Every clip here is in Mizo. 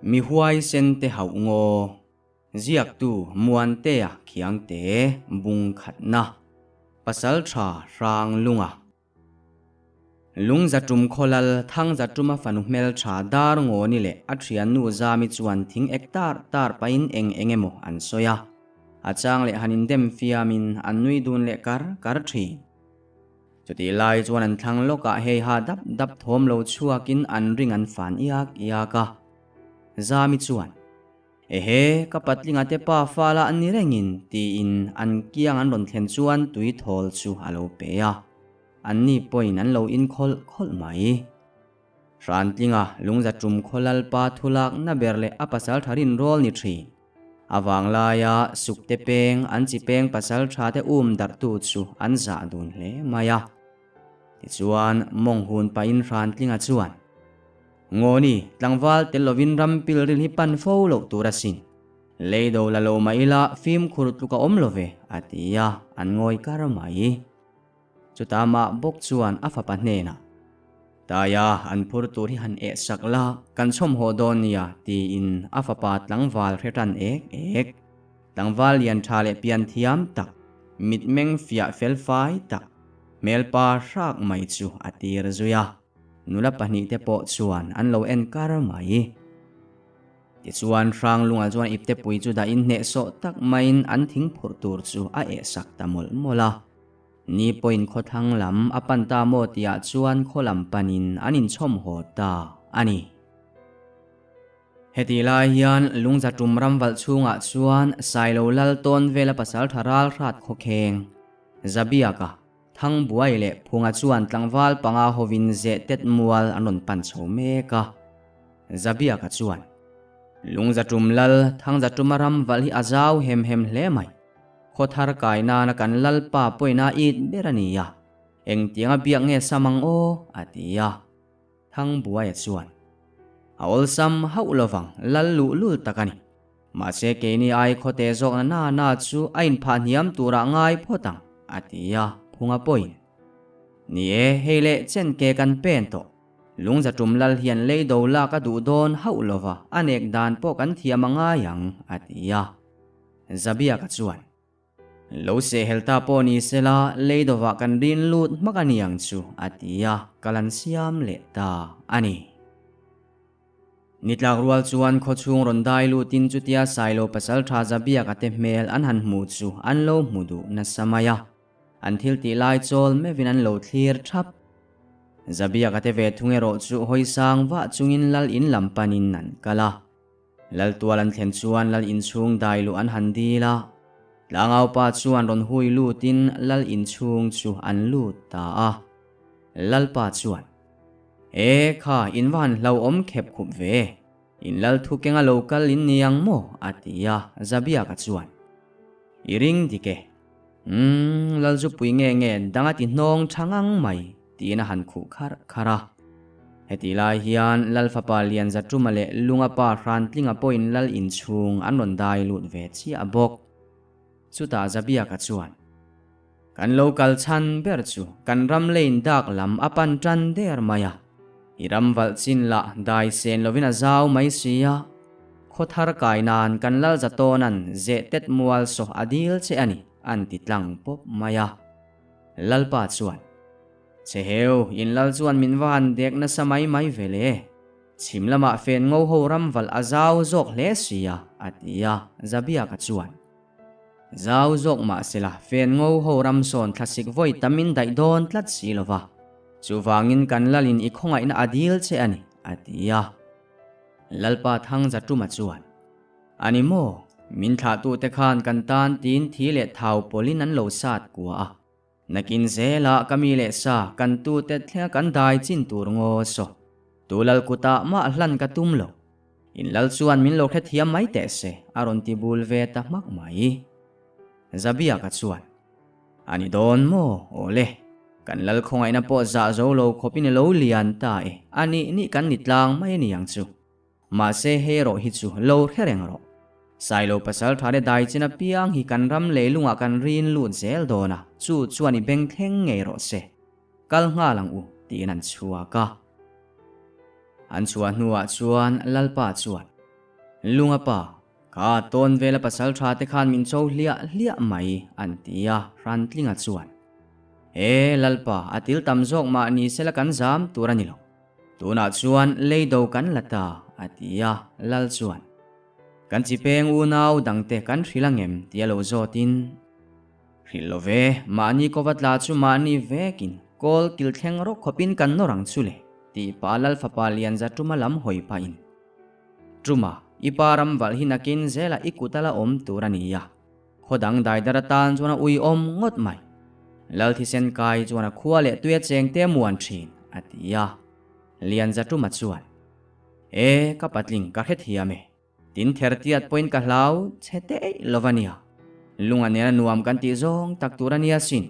Mi huaisen te hauh ngaw. Ziaktu Muantea Khiangte bung khatna. Pasaltha Hranglunga. Lungza tum khawlal Thangza tuma fanu hmeltha dar ngawni leh a thiannu Zami chuan thing ek tar tar pahin eng eng emaw an sawi a. A chang leh han indem fiamin an nui dun leh kar kar thin. Chutih lai chuan an thlang lawkah hei ha dap dap thawm lo chhuakin an ring an fan iak iak a. Zami chuan, Ehe, ka patlinga te pa fala an ni rengin, tiin an kiang an rawn thlen chuan tui thawl chu a lo pe a. Anni pawhin an lo inkhawlh khawlh mai. Hrantlinga lungza tum khaw lalpa thulakna ber leh a pasal tha rinrawl ni thin. A vanglaia sukte peng an chi peng pasal tha te um darhtu chu an zah dun hle mai a. Tichuan mawng hun pahin Hrantlinga chuan, Ngawni, tlangval tel lovin ram pilril hi pan fo loh tur asin. Lei do la lo mah ila fimkhur tluk a awm lo ve, a ti a, an ngawi kar mai. Chutah mah bawk chuan a fapa hnenah, Taia, an phur tur hi han eh sak la, kan chhawm haw dawn nia, tiin a fapa tlangval hre tan ek ek. Tlangval lian tha leh pian thiam tak, mitmeng fiah fel fai tak, hmelpa hrak mai chu a tir zui a. Nula pahnihte pawh chuan an lo en kar mai. Tichuan, Hranglunga chuan iptepui chu dah inhnehsawh tak maiin an thing phurh tur chu a ehsak ta mawlh mawlh a. Ni pawhin khawthlang lam a pan ta maw tihah chuan khaw lam panin an inchhawm haw ta a ni. Hetih lai hian Lungza tum ram valh chhungah chuan Sailo lal tawn vela pasaltha ral hrat khawkheng, Zabiaka, Thangbuai leh Phunga chuan tlangval panga hovin zeh tet mual an rawn pan chho mek a. Zabiaka chuan, Lungza tum lal Thangza tuma ram valh hi a zau hem hem hle mai. Khaw thar kai nana kan lalpa pawina it ber a ni a, engtianga biak nge sam ang aw? a ti a. Thangbuaia chuan, A awlsam hauh lovang, lal luh lul tak a ni. Mahse keini ai khawte zawkna na na chu a inphah hniam turah ngai phawt ang, a ti a, Phunga pawhin, Ni e, hei leh chen ke kan pen tawh. Lungza tum lal hian lei do lak a duh dawn hauh lova, a nek dan pawh kan thiam a ngai ang, a ti a. Zabiaka chuan, Lo sehhel ta pawh ni sela, lei dovah kan rin lut hmak a ni ang chu, a ti a, kal an siam leh ta a ni. Nitlak rual chuan khawchhung rawn dai lutin chutia Sailo pasaltha Zabiaka te hmel an han hmu chu an lo hmu duh nasa mai a, an thil tih lai chawl meuhin an lo thlir thap. Zabiaka te ve thung erawh chu hawi sang vah chungin lal in lam panin an kal a. Laltual an thlen chuan lal inchhung dai luh an han dil a, tlangaupa chuan rawn hui lutin lal inchhung chu an lut ta a. Lalpa chuan, E kha, in va han hlauhawm khep khup ve, in lal thu kenga lo kal in ni ang maw? a ti a, Zabiaka chuan, I ring dik e. Umm, lal zu pui nge nge dang a ti hnawng tha ngang mai, tiin a han khuh kharh kharh a. Heti lai hian Lal fapa Lianzaṭuma leh Lunga pa Hrantlinga pawhin Lal inchhung an rawn dai lut ve chiah bawk. Chutah Zabiaka chuan, Kan lo kal chhan ber chu kan ram lane dak lam a pan tan der mai a, i ram valh chin lah dai sen lovin a zau mai si a, khaw thar kai nan kan Lal Zatawna'n zeh tet mual saw a dil che a ni, an ti tlang pawp mai a. Lalpa chuan, Che heu, in lal chuan min va han dek nasa mai mai ve le. Chhim lamah fen ngo ho ram valh a zau zawk hle si a, a ti a, Zabiaka chuan, Zau zawk mah sela, fen ngo ho ram sawn thlasik vawi tam in daih dawn tlat si lo va, chuvangin kan lalin i khawngaihna a dil che a ni, a ti a. Lalpa Thangzatuma chuan, A ni maw? Min thlahtute khan kan tan tiin thi leh thau pawlhin an lo sat kua a. Nakin zelah ka mi leh sa kan tute thlenga kan dai chin tur ngaw saw. Tu lal kutah mah hlan ka tum lo. In lal chuan min lo hrethiam mai teh se, a rawn ti bul ve ta hmak mai. Zabiaka chuan, A ni dawn maw? Aw le. Kan lal khawngaihna pawh zah zo lo khawpin i lo lian ta e. A nih nih kan ni tlang mai a ni ang chu. Mahse hei erawh hi chu lo hre reng rawh. Sailo pasal tha te dai chin apiang hi kan ram leilungah kan rin lut zel dawn a, chu chuan i beng thleng ngei rawh se. Kal nghal ang u, tiin an chhuak a. An chhuah hnuah chuan Lalpa chuan. Lunga pa, kha tawn vela pasal tha te khan min cho hliah hliah mai an ti a, Hrantlinga chuan, E Lalpa, a til tam zawk mah ni sela kan zam tur a ni lo. Tunah chuan leido kan la ta, a ti a, Lal chuan, Kan chi peng unau dangte kan hrilh angem tia lo zawtin, Hrilh lo ve, mahni kova tla chu mahni vekin kawl kil thleng rawk khawpin kan nawr ang chu le, tih pah Lal fapa Lianza Tuma lam hawi pahin, Tuma, i pa ram valh hi nakin zela i kut a la awm tur a ni a, khaw dang daidar atan chuan a uiawm ngawt mai. Lal thisen kai chuan a khua leh tuia chengte a muan thin, a ti a. Lianza Tuma chuan, E, ka patling ka hrethiam e. Tin thertiat pawhin ka hlau chhe teh lo va nia. Lunga nena nuam kan tih zawng tak tur a nia sin.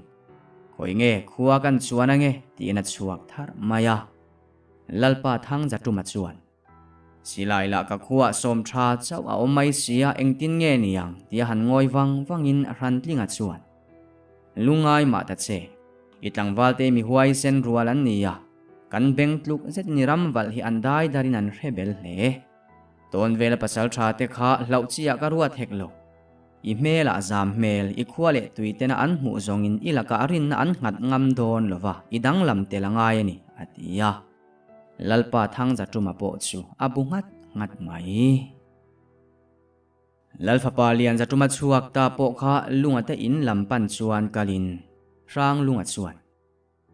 Khawi nge khua kan chuan ange tiin a chhuak thar mai a. Lalpa Thangzatuma chuan, Silai lah ka khuaah sawm tha chauh a awm mai sia engtin nge niang tia han ngawi vang vangin Hrantlinga chuan, Lungai mah ta che, i tlangvalte mi huaisen rual an ni a, kan beng tluk zet ni ram valh hi an dai darin an hre bel hle. Tawn vela pasal tha te kha hlauh chi ah ka ruat hek lo. I hmel ah zam hmel, i khua leh tui tena an hmuh zawngin i lakah rinna an nghat ngam dawn lova i danglam tel a ngai a ni, a ti a. Lalpa Thangzatuma pawh chu a bu nghat nghat mai. Lalfapa Lianzatuma chhuak ta pawh kha lunga te in lam pan chuan kalin Hranglunga chuan.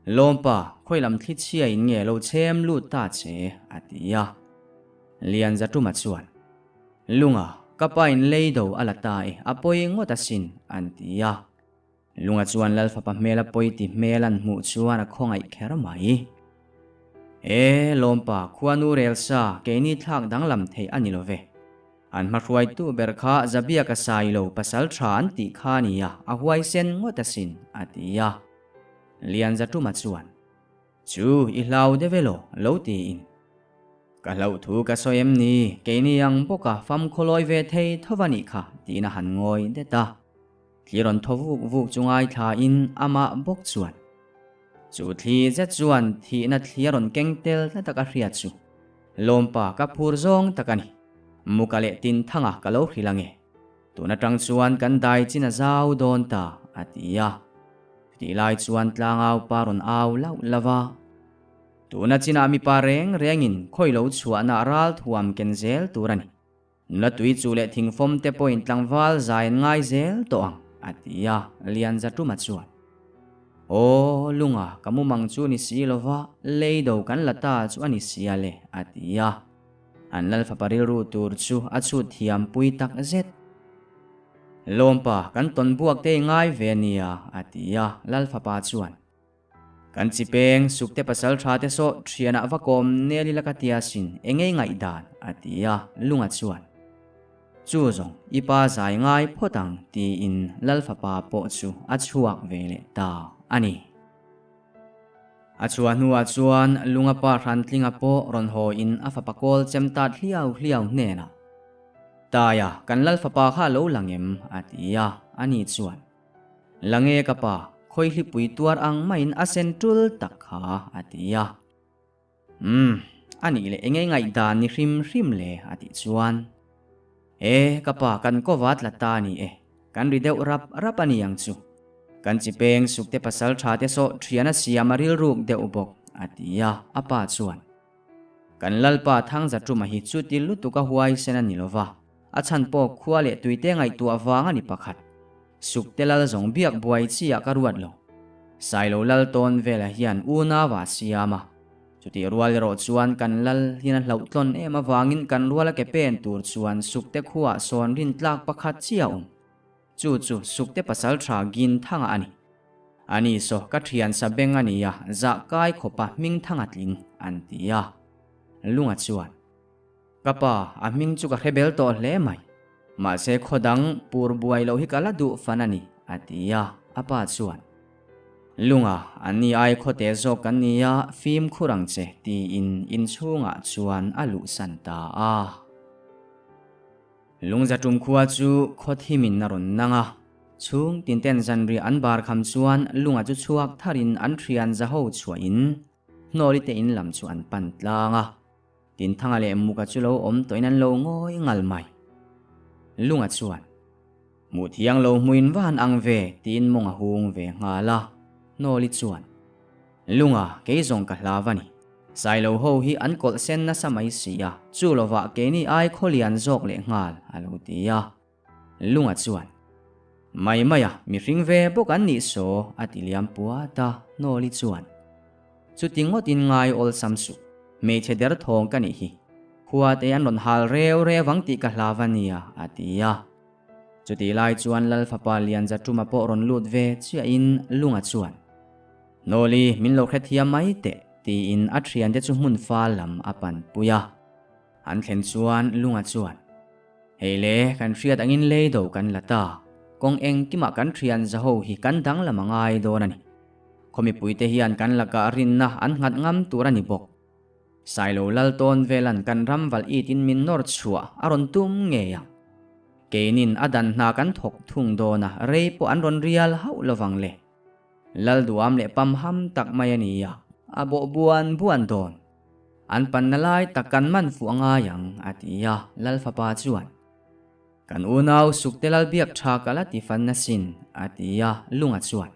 Lawmpa, khawi lam thli chhia in nge lo chhem lut ta che? a ti a. Lianzatuma chuan, Lunga, ka pa in lei do a la ta e, a pawi ngawt asin, an ti a. Lunga chuan Lalfapa hmel a pawi ti hmel an hmuh chuan a khawngaih kher mai. E, Lawmpa, khuanu relsa, keini thlak danglam theih a ni lo ve. An hmahruaitu ber kha Zabiaka Sailo pasal tha an tih kha a ni a, a huaisen ngawt asin, a ti a. Lianzatuma chuan, Chu, i hlau deuh elaw? lo tiin. Ka hlauh thu ka sawi em ni? Keini ang bawka famkhawlawi ve thei tho va nih kha, tiin a han ngawi det a. Thli rawn thaw vuk vuk chu ngaithlain amah bawk chuan, Chu thli zet chuan thihna thli a rawn keng tel tlat a ka hriat chu. Lawmpa ka phur zawng tak a ni. Muka leh Tinthanga ka lo hrilh ange. Tun atang chuan kan dai chin a zau dawn ta, a ti a. Chutih lai chuan tlangau pa rawn au lauh lauh a. Tuna chinah mipa reng rengin khawi lo chhuahna ral thuam ken zel tur a ni. Nula tui chu leh thingfawm te pawhin tlangval zai an ngai zel tawh ang, a ti a, Lianzatuma chuan. Aw, lunga ka mumang chu ni si lova, leido kan la ta chu a ni sia le, a ti a. An lal fapa rilru tur chu a chhut thiam pui tak zet. Lawmpa, kan tawn buak te i ngai ve a nia, a ti a, lal fapa chuan. Kan chi peng, sukte pasal tha te saw thianah va kawm nel ila ka tia sin, engei ngaihdan, a ti a, lunga chuan. Chu zawng, i pa zai ngai phawt ang, tiin lal fapa pawh chu a chhuak ve leh ta a ni. A chhuah hnuah chuan lunga pa Hrantlinga pawh rawn haw in a fapa kawl chem tat hliau hliau hnenah, Taia, kan lal fapa kha a lo lang em? a ti a, ani chuan, Lang e ka pa, khawihlipui tuar ang maiin a sen tul tak kha, a ti a. Umm, a nih leh engei ngaihdan ni hrim hrim le a tih chuan, E, ka pa kan kova tla ta a ni e, kan ri deuh rap rap a ni ang chu. Kan chi peng sukte pasal tha te saw thian a siam a rilruk deuh bawk, a ti a, a pa chuan, Kan Lalpa Thangzatuma hi chuti lutuk a huaisen a ni lo va, a chhan pawh khua leh tuite ngaihtuah vang a ni pakhat. Sukte lal zawng biak buai chi ah ka ruat lo. Sailo lal tawn velah hian unau a siam a. Chutih rual erawh chuan kan lal hian a hlauhtlawn em avangin kan ruala ke pen tur chuan Sukte khuaah sawn rintlak pakhat chi a awm. Chu chu Sukte pasal tha Gin Thanga a ni. Ani saw ka thian sa beng a ni a, zah kai khawpa hming thanga tling an ti a. Lunga chuan. Ka pa, a hming chu ka hre bel tawh hle mai. Mahse khaw dang pur buai loh hi ka la duh fan a ni, a ti a, a pa chuan, Lunga, an ni ai khawte zawk kan ni a, fimkhur ang che, tiin inchhungah chuan a luhsan ta a. Lungzatum khua chu khaw thimin a rawn nang a, chhung tinten zanriah an bar kham chuan lunga chu chhuak tharin an thian zaho chhuahin hnawli te in lam chu an pan tlang a. Tinthanga leh Muka chu lo awm tawhin an lo ngawi ngal mai. Lunga chuan, Hmuh thiang lo hmuin va han ang ve, tiin mawng a hung ve nghal a. Hnawli chuan, Lunga, kei zawng ka hlau a ni. Sailo ho hi an kawlh sen nasa mai si a, chu lovah keini ai khawlian zawk leh nghal, a lo ti a. Lunga chuan, Mai mai a, mihring ve bawk an nih saw, a ti liam puat a, Hnawli chuan, Chuti ngawtin ngai awlsam suh, hmeichhe der thawng ka nih hi, khua te an rawn hal reu reu ang tih ka hlau a nia, a ti a. Chutih lai chuan Lal fapa Lianza Tuma pawh rawn lut ve chiahin Lunga chuan, Hnawli, min lo hrethiam mai teh, tiin a thiante chu hmun fal lam a panpui a. An thlen chuan Lunga chuan, Hei le, kan hriat angin lei do kan la ta. Kawng engkimah kan thian zaho hi kan danglam a ngai dawn a ni. Khaw mipuite hian kan lakah rinna an nghat ngam tur a ni bawk. Sailo lal tawn velan kan ram valh itin min nawr chhuah a rawn tum ngei ang. Keinin a dan hna kan thawk thung dawn a, rei pawh an rawn rial hauh lovang le. Lal duam leh pamham tak mai a ni a, a bawh buan buan dawn. An panna lai tak kan man fuh a ngai ang, a ti a, Lal fapa chuan, Kan unau sukte lal biak tha ka la ti fan asin, a ti a, Lunga chuan,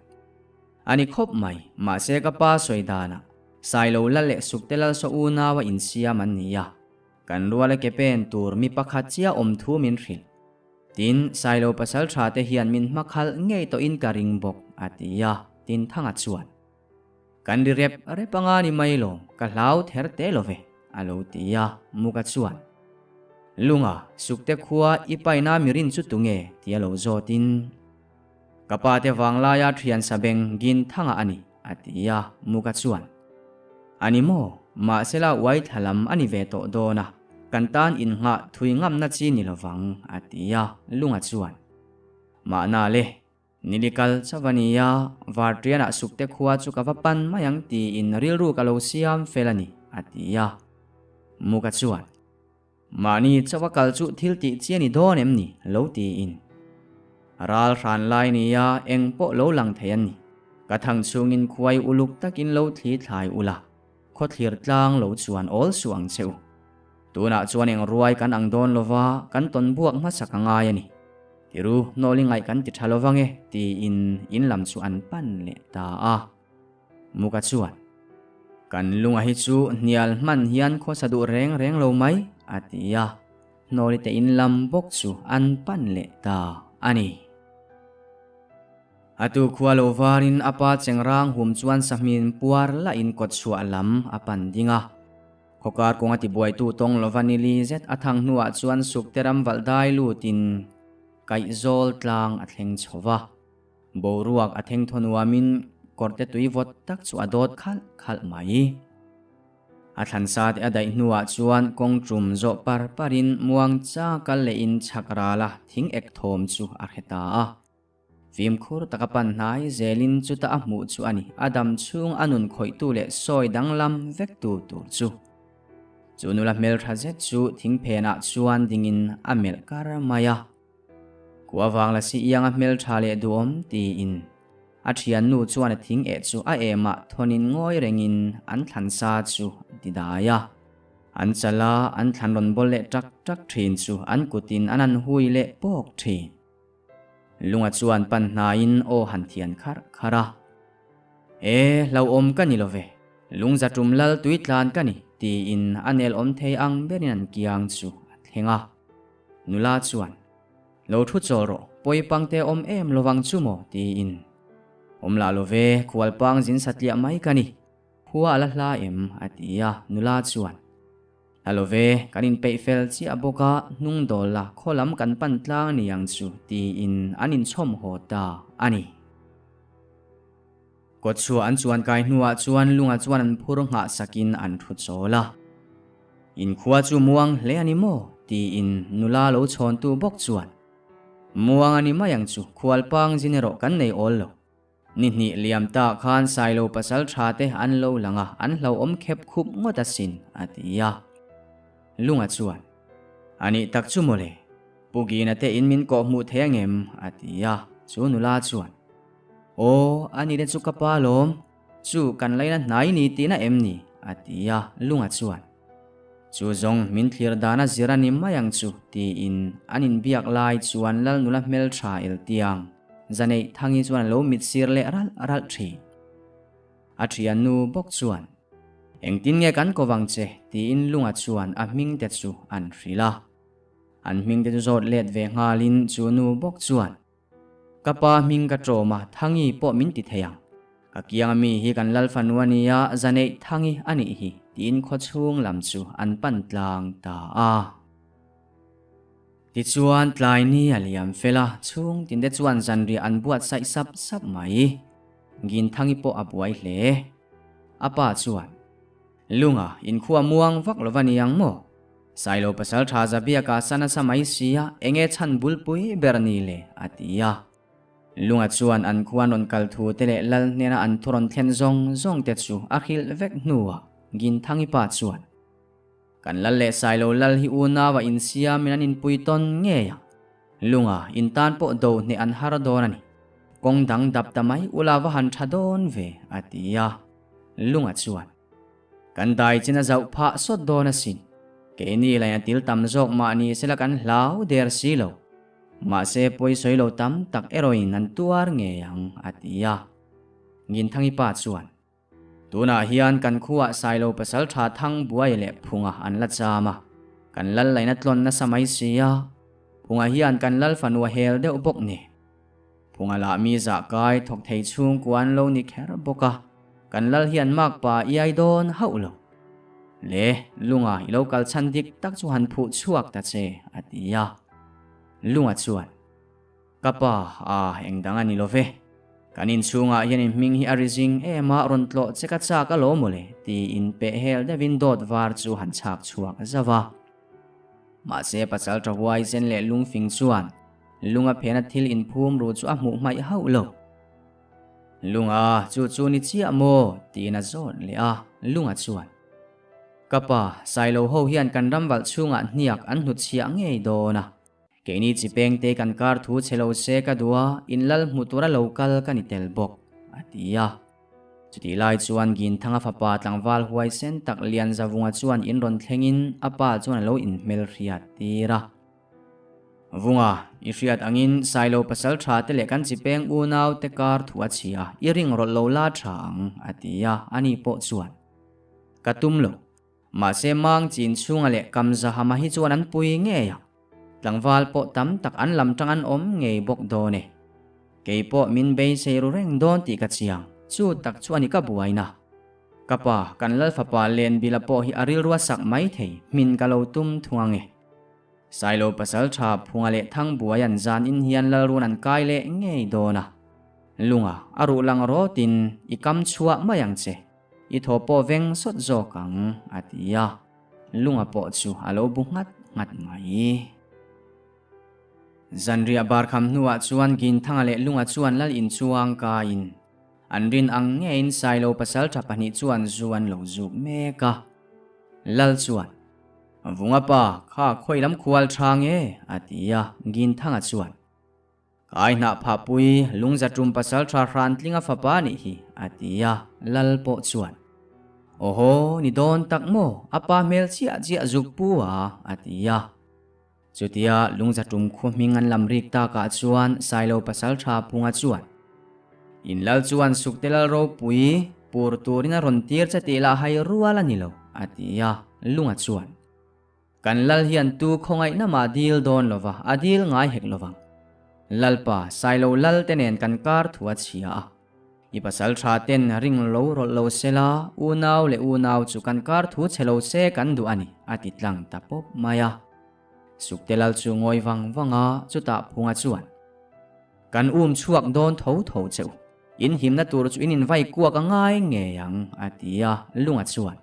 A ni khawp mai, mahse ka pa sawi danah Sailo lal leh sukte lal saw unau a insiam an ni a, kan ruala ke pen tur mi pakhat chiah awm thu min hrilh. Tin, Sailo pasal tha te hian min hmakhalh ngei tawhin ka ring bawk, a ti a, Tinthanga chuan, Kan ri rep rep anga ni mai lawm, ka hlau ther te lo ve, a lo ti a, Muka chuan, Lunga, Sukte khua i paina mi rin chu tunge? ti a lo zawtin, Ka pa te vanglaia thian sabeng Ginthanga a ni, a ti a, Muka chuan, A ni maw? Mahsela uai thla lam a ni ve tawh dawn a, kan tan innghah thui ngamna chi ni lovang, a ti a, Lunga chuan, Mahna le, nili kal chauh a ni a, Varṭianah sukte khua chu ka va pan mai ang tiin rilru ka lo siam fel a ni, a ti a, Muka chuan, Mahni chauh a kal chu thil tih chi a ni dawn em ni? lo tiin. Ral hran lai nia eng pawh lo lang thei an ni. Ka thang chhungin khuai uluk takin lo thli thlai ula, khawthlir tlang lo chuan awl suh ang che u. Tunah chuan eng ruai kan ang dawn lova kan tawn buak hmasak a ngai a ni. Tiru, nawli ngaih kan ti tha lovang e, tiin in lam chu an pan leh ta a. Muka chuan, Kan lunga hi chu hnial hman hian khawsa duh reng reng lo mai, a ti a. Hnawli te in lam bawk chu an pan leh ta a ni. A tu khua lo varin a pa chengrang hum chuan sahmin puar lahin kawtchhuah lam a pan ding a. Khawkar kawnga tibuaitu tawng lova nili zet a thang hnuah chuan sukte ram valh dai lutin kaihzawl tlang a thleng chho va. Boruak a theng thaw nuamin kawrte tui vawt tak chu a dawt khalh khalh mai. A thlansa te a daih hnuah chuan kawng tum zawh par parin muang cha kal lehin chhak rala thing ek thawm chu a hre ta a. Fimkhur taka pan hnai zelin chuta a hmuh chu a ni, a dam chhung a nun khawihtu leh sawi danglam vektu tur chu. Chu nula hmeltha zet chu thing phenah chuan dingin a melh kar mai a. Kua vang la si ianga hmeltha leh duhawm tiin a thiannu chuan a thing eh chu a emah thawnin ngawi rengin an thlan sa chu a ti dai a. An chal a, an thlan rawn bawl leh tak tak thin chu an kutin an han hui leh pawk thin. Lunga chuan pan hnaiin aw han thian kharh kharh a. E, hlauhawm ka ni lo ve, lungza tum lal tui tlan ka ni tiin a nel awm thei ang berin an kiang chu a thleng a. Nula chuan, Lo thu chawl rawh, pawi pangte awm em lovang chu maw? tiin. Awm lah lo ve, khual pang zin satliah mai ka ni. Khua a la hla em? a ti a, nula chuan, Hla lo ve, kan inpeih fel chiah bawk a, hnung dawl la, khaw lam kan pan tlang a ni ang chu, tiin an inchhawm haw ta a ni. Kawtchhuah an chuan kai hnuah chuan lunga chuan an phur nghah sakin an thu chawl a. Inkhua chu muang hle a ni maw? tiin nula lo chhawntu bawk chuan, Muang a ni mai ang chu, khualpang zin erawh kan nei awl lo. Ni hnih liam ta khan Sailo pasal tha te an lo lang a, an hlauhawm khep khup ngawt asin, a ti a. Lunga chuan, A nih tak chu mawle, Pu Gina te in min kawhhmuh thei angem? a ti a, chu nula chuan, Aw, a ni te chu ka pa lawm, chu kan laina hnai ni tihna em ni? a ti a, Lunga chuan. Chu zawng min thlir dan a zir a ni mai ang chu tiin an inbiak lai chuan Lal nula hmeltha eltiang Zaneih Thangi chuan a lo mit sir leh ralh ralh thin. A thiannu bawk chuan, Engtin nge kan ko vang che? tiin Lunga chuan a hming te chu an hrilh a. An hming te chu zawt let ve nghalin chu nu bawk chuan, Ka pa hming ka ṭawm a, Thangi pawh min ti thei ang. Ka kianga mi hi kan Lal fanu a nia, Zaneih Thangi a nih hi, tiin khawchhung lam chu an pan tlang ta a. Tichuan tlai ni a liam fel a, chhung tinte chuan zanriah an buatsaih sap sap mai. Ginthangi pawh a buai hle. A pa chuan, Lunga, inkhua muang vak lo va ni ang maw? Sailo pasal tha Zabiaka sa nasa mai sia, enge chhan bulpui ber ni le? a ti a. Lunga chuan an khuan rawn kal thu te leh Lal hnena an thu rawn thlen zawng zawng te chu a hrilh vek hnuah Ginthangi pa chuan, Kan Lal leh Sailo Lal hi unau a insiamin an inpui tawn ngei ang. Lunga, in tan pawh do hneh an har dawn a ni. Kawng dang dap ta mai ula va han tha dawn ve, a ti a. Lunga chuan, Kan dai chin a zauh phah sawt dawn asin. Keini lain a til tam zawk mah ni sela kan hlau der si lo. Mahse pawisawi lo tam tak erawhin an tuar ngei ang, a ti a. Nginthangi pa chuan, Tunah hian kan khuaah Sailo pasal tha thang buai leh phunga an la cham a, kan lal laina tlawn nasa mai si a, phunga hian kan lal fanu a hel deuh bawk ni. Phunga lah mi zah kai thawk thei chhungkua an lo ni kher bawk a, kan lal hian makpa iai dawn hauh lo. Le, Lunga i lo kal chhan dik tak chu han phuh chhuak ta che, a ti a. Lunga chuan. Ka pa, ah, eng dang a ni lo ve. Kan inchhungah hian in hming hi a ri zing em a, rawn tlawh che ka chak alawm mawle, tiin peh hel deuhin dawt var chu han chhak chhuak zauh a. Mahse, pasal tha huai sen leh lungfing chuan lunga phena thil inphum ru chu a hmuh hmaih hauh lo. Lunga, chu chu ni chiah maw? tiin a zawt leh a, Lunga chuan, Ka pa, Sailo ho hian kan ram valh chhungah hniak an hnutchhiah ngei dawn a, Keini chi pengte kan kar thu chhe lo se ka duh a, in lal hmu tura lo kal ka ni tel bawk, a ti a. Chutih lai chuan Ginthanga fapa tlangval huaisen tak Lianzavunga chuan in rawn thlengin a pa chuan a lo inhmelhriat tir a. Vunga, i hriat angin Sailo pasal tha te leh kan chi peng unau te kar thu a chhia, i ring rawlh lo la tha ang, a ti a, ani pawh chuan, Ka tum lo. Mahse mang chin chhunga leh Kamzahama hi chuan an pui ngei a, tlangval pawh tam tak an lam tang an awm ngei bawk dawn e. Kei pawh min beisei ru reng dawn tih ka chiang, chu tak chu a ni ka buaina. Ka pa, kan Lalfapa Lenbila pawh hi a rilrua sak mai thei, hmin ka lo tum thung ang e. Sailo pasal tha Phunga leh Thangbuai an zan in hian Lalrun an kai leh ngei dawn a. Lunga, a ruh lang rawtin i kam chhuah mai ang che. I thaw pawh veng sawt zawk ang, a ti a. Lunga pawh chu a lo bu nghat nghat mai. Zanriah barkham hnuah chuan Ginthanga leh Lunga chuan Lal inchuang kaiin an rin ang ngeiin Sailo pasaltha pahnih chuan zu an lo zuk mek a. Lal chuan, Vunga pa, kha khawi lam khual tha nge? a ti a. Ginthanga chuan, Kai hnah phahpui lungza tum pasal tha hran tlinga fapa nih hi, a ti a, Lal pawh chuan, Awhaw, ni dawn tak maw, a pa hmel chiah chiah zuk pu a, a ti a. Chutia lungza tum khu hming an lam rik takah chuan Sailo pasal tha Phunga chuan, In Lal chuan Sukte Lal ropui pur turin a rawn tir che tih lah hai rual a ni lo, a ti a, Lunga chuan, Kan lal hian tu khawngaihna mah dil dawn lova, a dil ngai hek lovang. Lalpa, Sailo lal te nen kan kar thu a chhia a. I pasal tha ten ring lo rawlh lo sela, unau leh unau chu kan kar thu chhe lo se kan duh a ni, a ti tlang ta pawp mai a. Sukte lal chu ngawi vang vang a, chutah Phunga chuan, Kan um chhuak dawn tho tho che u. In himna tur chu in invai kuak a ngai ngei ang, a ti a, Lunga chuan,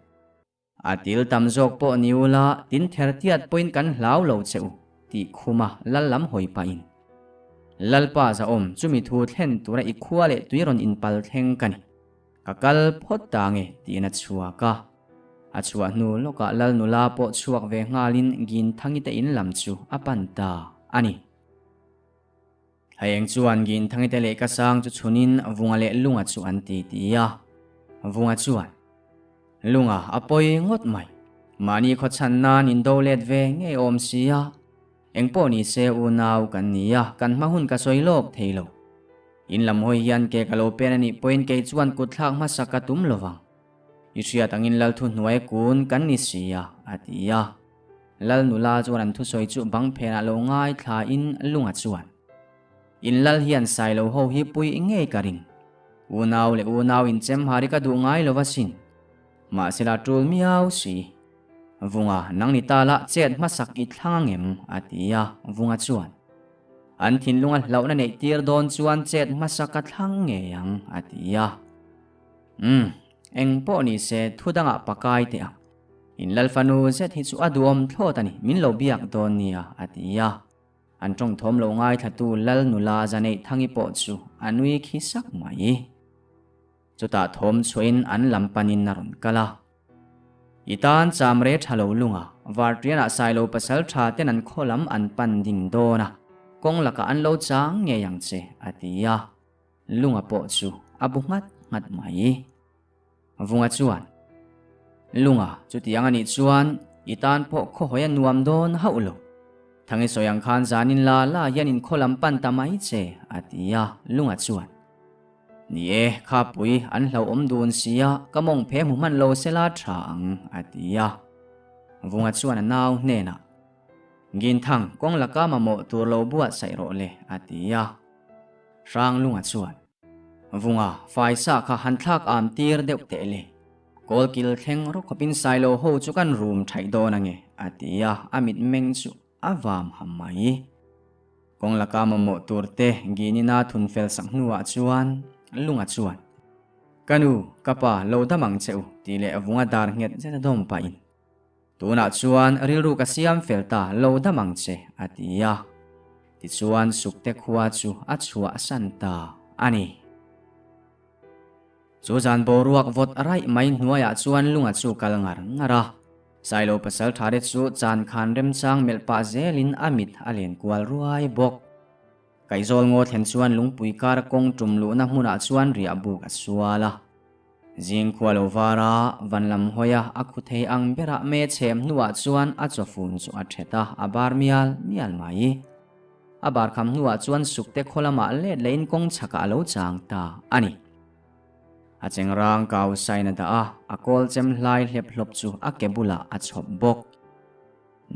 A til tam zawk pawh ni ula, tin ther tiat pawhin kan hlau lo che u, tih khuma lal lam hawi pahin. Lalpa zahawm, chumi thu thlen tura i khua leh tui rawn inpal thleng ka ni. Ka kal phawt ta nge, tiin a chhuak a. A chhuah hnu lawkah lal nula pawh chhuak ve nghalin Ginthangi te in lam chu a pan ta a ni. Haieng chuan Ginthangi te lehkha sang chu chhunin Vunga leh Lunga chu an ti ti a. Vunga chuan, Lunga a pawi ngawt mai. Mahni khaw chhan nan in do let ve ngei awm si a, engpawh ni se unau kan ni a, kan hma hun ka sawi lawk thei lo. In lam hawi hian ke ka lo pen a nih pawhin kei chuan kut thlak hmasa ka tum lo vang. I hriat angin lal thuhnuai kun kan ni si a, a ti a. Lal nula chuan an thusawi chu bang phenah lo ngaithlain lunga chuan, In lal hian Sailo ho hi pui ngei ka ring. Unau leh unau inchem hari ka duh ngai lo asin. Mahsela tul miau si. Vunga, nang ni ta la chet hmasak i thlang angem? a ti a, Vunga chuan, An thinlunga hlauhna neih tir dawn chuan chet hmasak ka thlang ngei ang, a ti a. Umm, eng pawh ni se thu dangah pakai teh ang. In Lalfanu zet hi chu a duhawm thlawt a ni, min lo biak dawn nia, a ti a. An tawng thawm lo ngaithlatu Lal nula Zaneih Thangi pawh chu a nui khi sak mai. Chutah thawm chhuahin an lam panin a rawn kal a. I tan cham re tha lo lunga, Vartianah Sailo pasal tha ten an khaw lam an pan ding dawn a, kawng lakah an lo chang ngei ang che, a ti a. Lunga pawh chu a bu nghat nghat mai. Vunga chuan, Lunga, chutiang a nih chuan i tan pawh khawhawi a nuam dawn hauh lo. Thangi sawi ang khan zanin la la hian in khaw lam pan ta mai che, a ti a. Lunga chuan, Ni e, khapui an hlauhawm dun sia, ka mawng phe hmu hman lo sela tha ang, a ti a. Vunga chuan a nau hnenah, Ginthang, kawng laka mamawh tur lo buatsaih rawh le, a ti a. Hranglunga chuan, Vunga, faisa kha han thlak am tir deuh teh le. Kawlkil thleng rawk khawpin Sailo ho chu kan rum thaih dawn ange, a ti a, a mitmeng chu a vam ham mai. Kawng laka mamawh tur te Ginina thun fel sak hnuah chuan Lunga chuan, Ka nu, ka pa, lo dam ang che u, tih leh Vunga dar nghet zet a dawm pahin, Tunah chuan rilru ka siam fel ta lo dam ang che, a ti a. Tichuan Sukte khua chu a chhuahsan ta a ni. Chu zan boruak vawt raih mai hnuaiah chuan lunga chu kal ngar ngar a. Sailo pasal thate chu chan khan remchang melh pah zelin a mit a len kual ruai bawk. Kaihzawl ngaw thlen chuan lungpui kar kawng tum luhna hmunah chuan riah buk a sual a. Zing khua lo var a, van lam hawi a, a khu thei ang berah me chhem hnuah chuan a chawfun chu a thet a, a bar mial mial mai. A bar kham hnuah chuan sukte khaw lamah let lehin kawng chhakah a lo chang ta a ni. A chengrang kau sain a dah a, a kawl chem hlai hlep hlawp chu a ke bulah a chhawp bawk.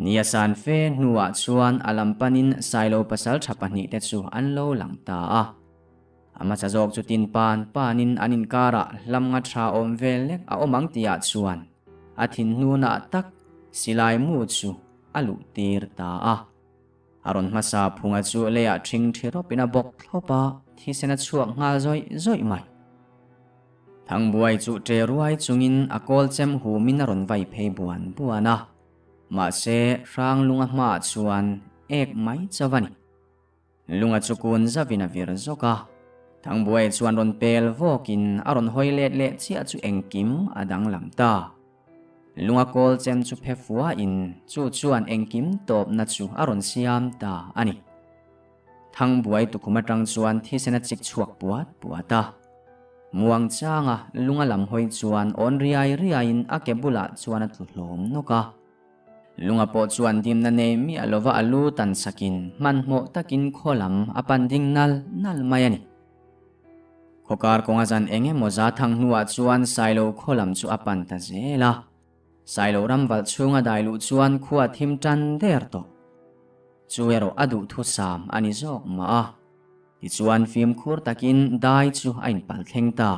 Ni a san fe hnuah chuan a lam panin Sailo pasal tha pahnihte chu an lo lang ta a. A hmasa zawk chu tin pan panin an inkarah hlam nga tha awm vel lek a awm ang tihah chuan a thinhnunah tak silai mu chu a luh tir ta a. A rawn hmasa phunga chu leiah ṭhing ṭhi rawpin a bawk thlawp a, thisen a chhuak nghal zawih zawih mai. Thangbuai chu ṭe ruai chungin a kawl chem humin a rawn vai phei buan buan a, mahse Hranglunga hmaah chuan ek mai chauh a ni. Lunga chu kun zavin a vir zawk a, Thangbuai chuan rawn pel vawkin a rawn hawi let leh chiah chu engkim a danglam ta. Lunga kawl chem chu phe fuahin chu chuan engkim tawpna chu a rawn siam ta a ni. Thangbuai tukhum atang chuan thisen a chik chhuak puat puat a. Muang changa lunga lam hawi chuan awn riai riaiin a ke bulah chuan a tlu hlawm nawk a. Lunga pawh chuan dimna nei miah lova a lu tan sakin hmanhmawh takin khaw lam a pan ding nal nal mai a ni. Khawkar kawnga zan eng emaw za thang hnuah chuan Sailo khaw lam chu a pan ta zel a. Sailo ram valh chhunga dai luh chuan khua thim tan der tawh. Chu erawh a duhthusam a ni zawk mah a. Tichuan fimkhur takin dai chu a inpal thleng ta.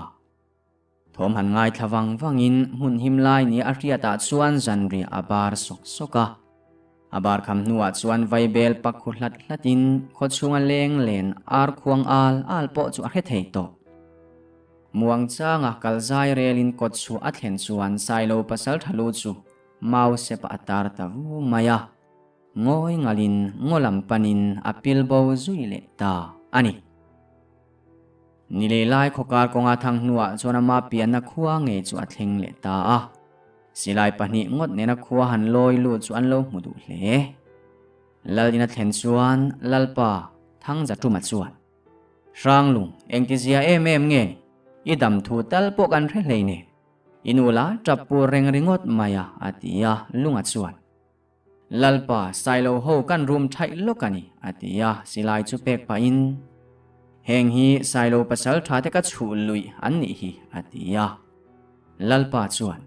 Thawm han ngaithla vang vangin hmun him lai nia a hriatah chuan zanriah a bar sawk sawk a. A bar kham hnuah chuan vaibel pak khu hlat hlatin khaw chhunga leng len ar khuang al al pawh chu a hre thei tawh. Muang changa kal zai relin kawt chhuah a thlen chuan Sailo pasal tha lu chu mau sepah a tar ta vu mai a. Ngawi ngalin ngaw lam panin a pil bo zui leh ta a ni. Ni lei lai khawkar kawnga thang hnuah chuan ama pianna khua ngei chu a thleng leh ta a. Silai pahnih ngawt nena khua han lawi lut chu an lo hmu duh hle. Lal ina thlen chuan Lalpa Thangzatuma chuan, Hranglung, engtizia em em nge ni? I dam thu tal pawh kan hre hlei nen. I nu la tap pur reng ringawt mai a, a ti a, Lunga chuan. Lalpa, Sailo ho kan rum thaih lawk a ni, a ti a, silai chu pek pahin, Heng hi Sailo pasal tha te ka chhuh luih an nih hi, a ti a. Lalpa chuan,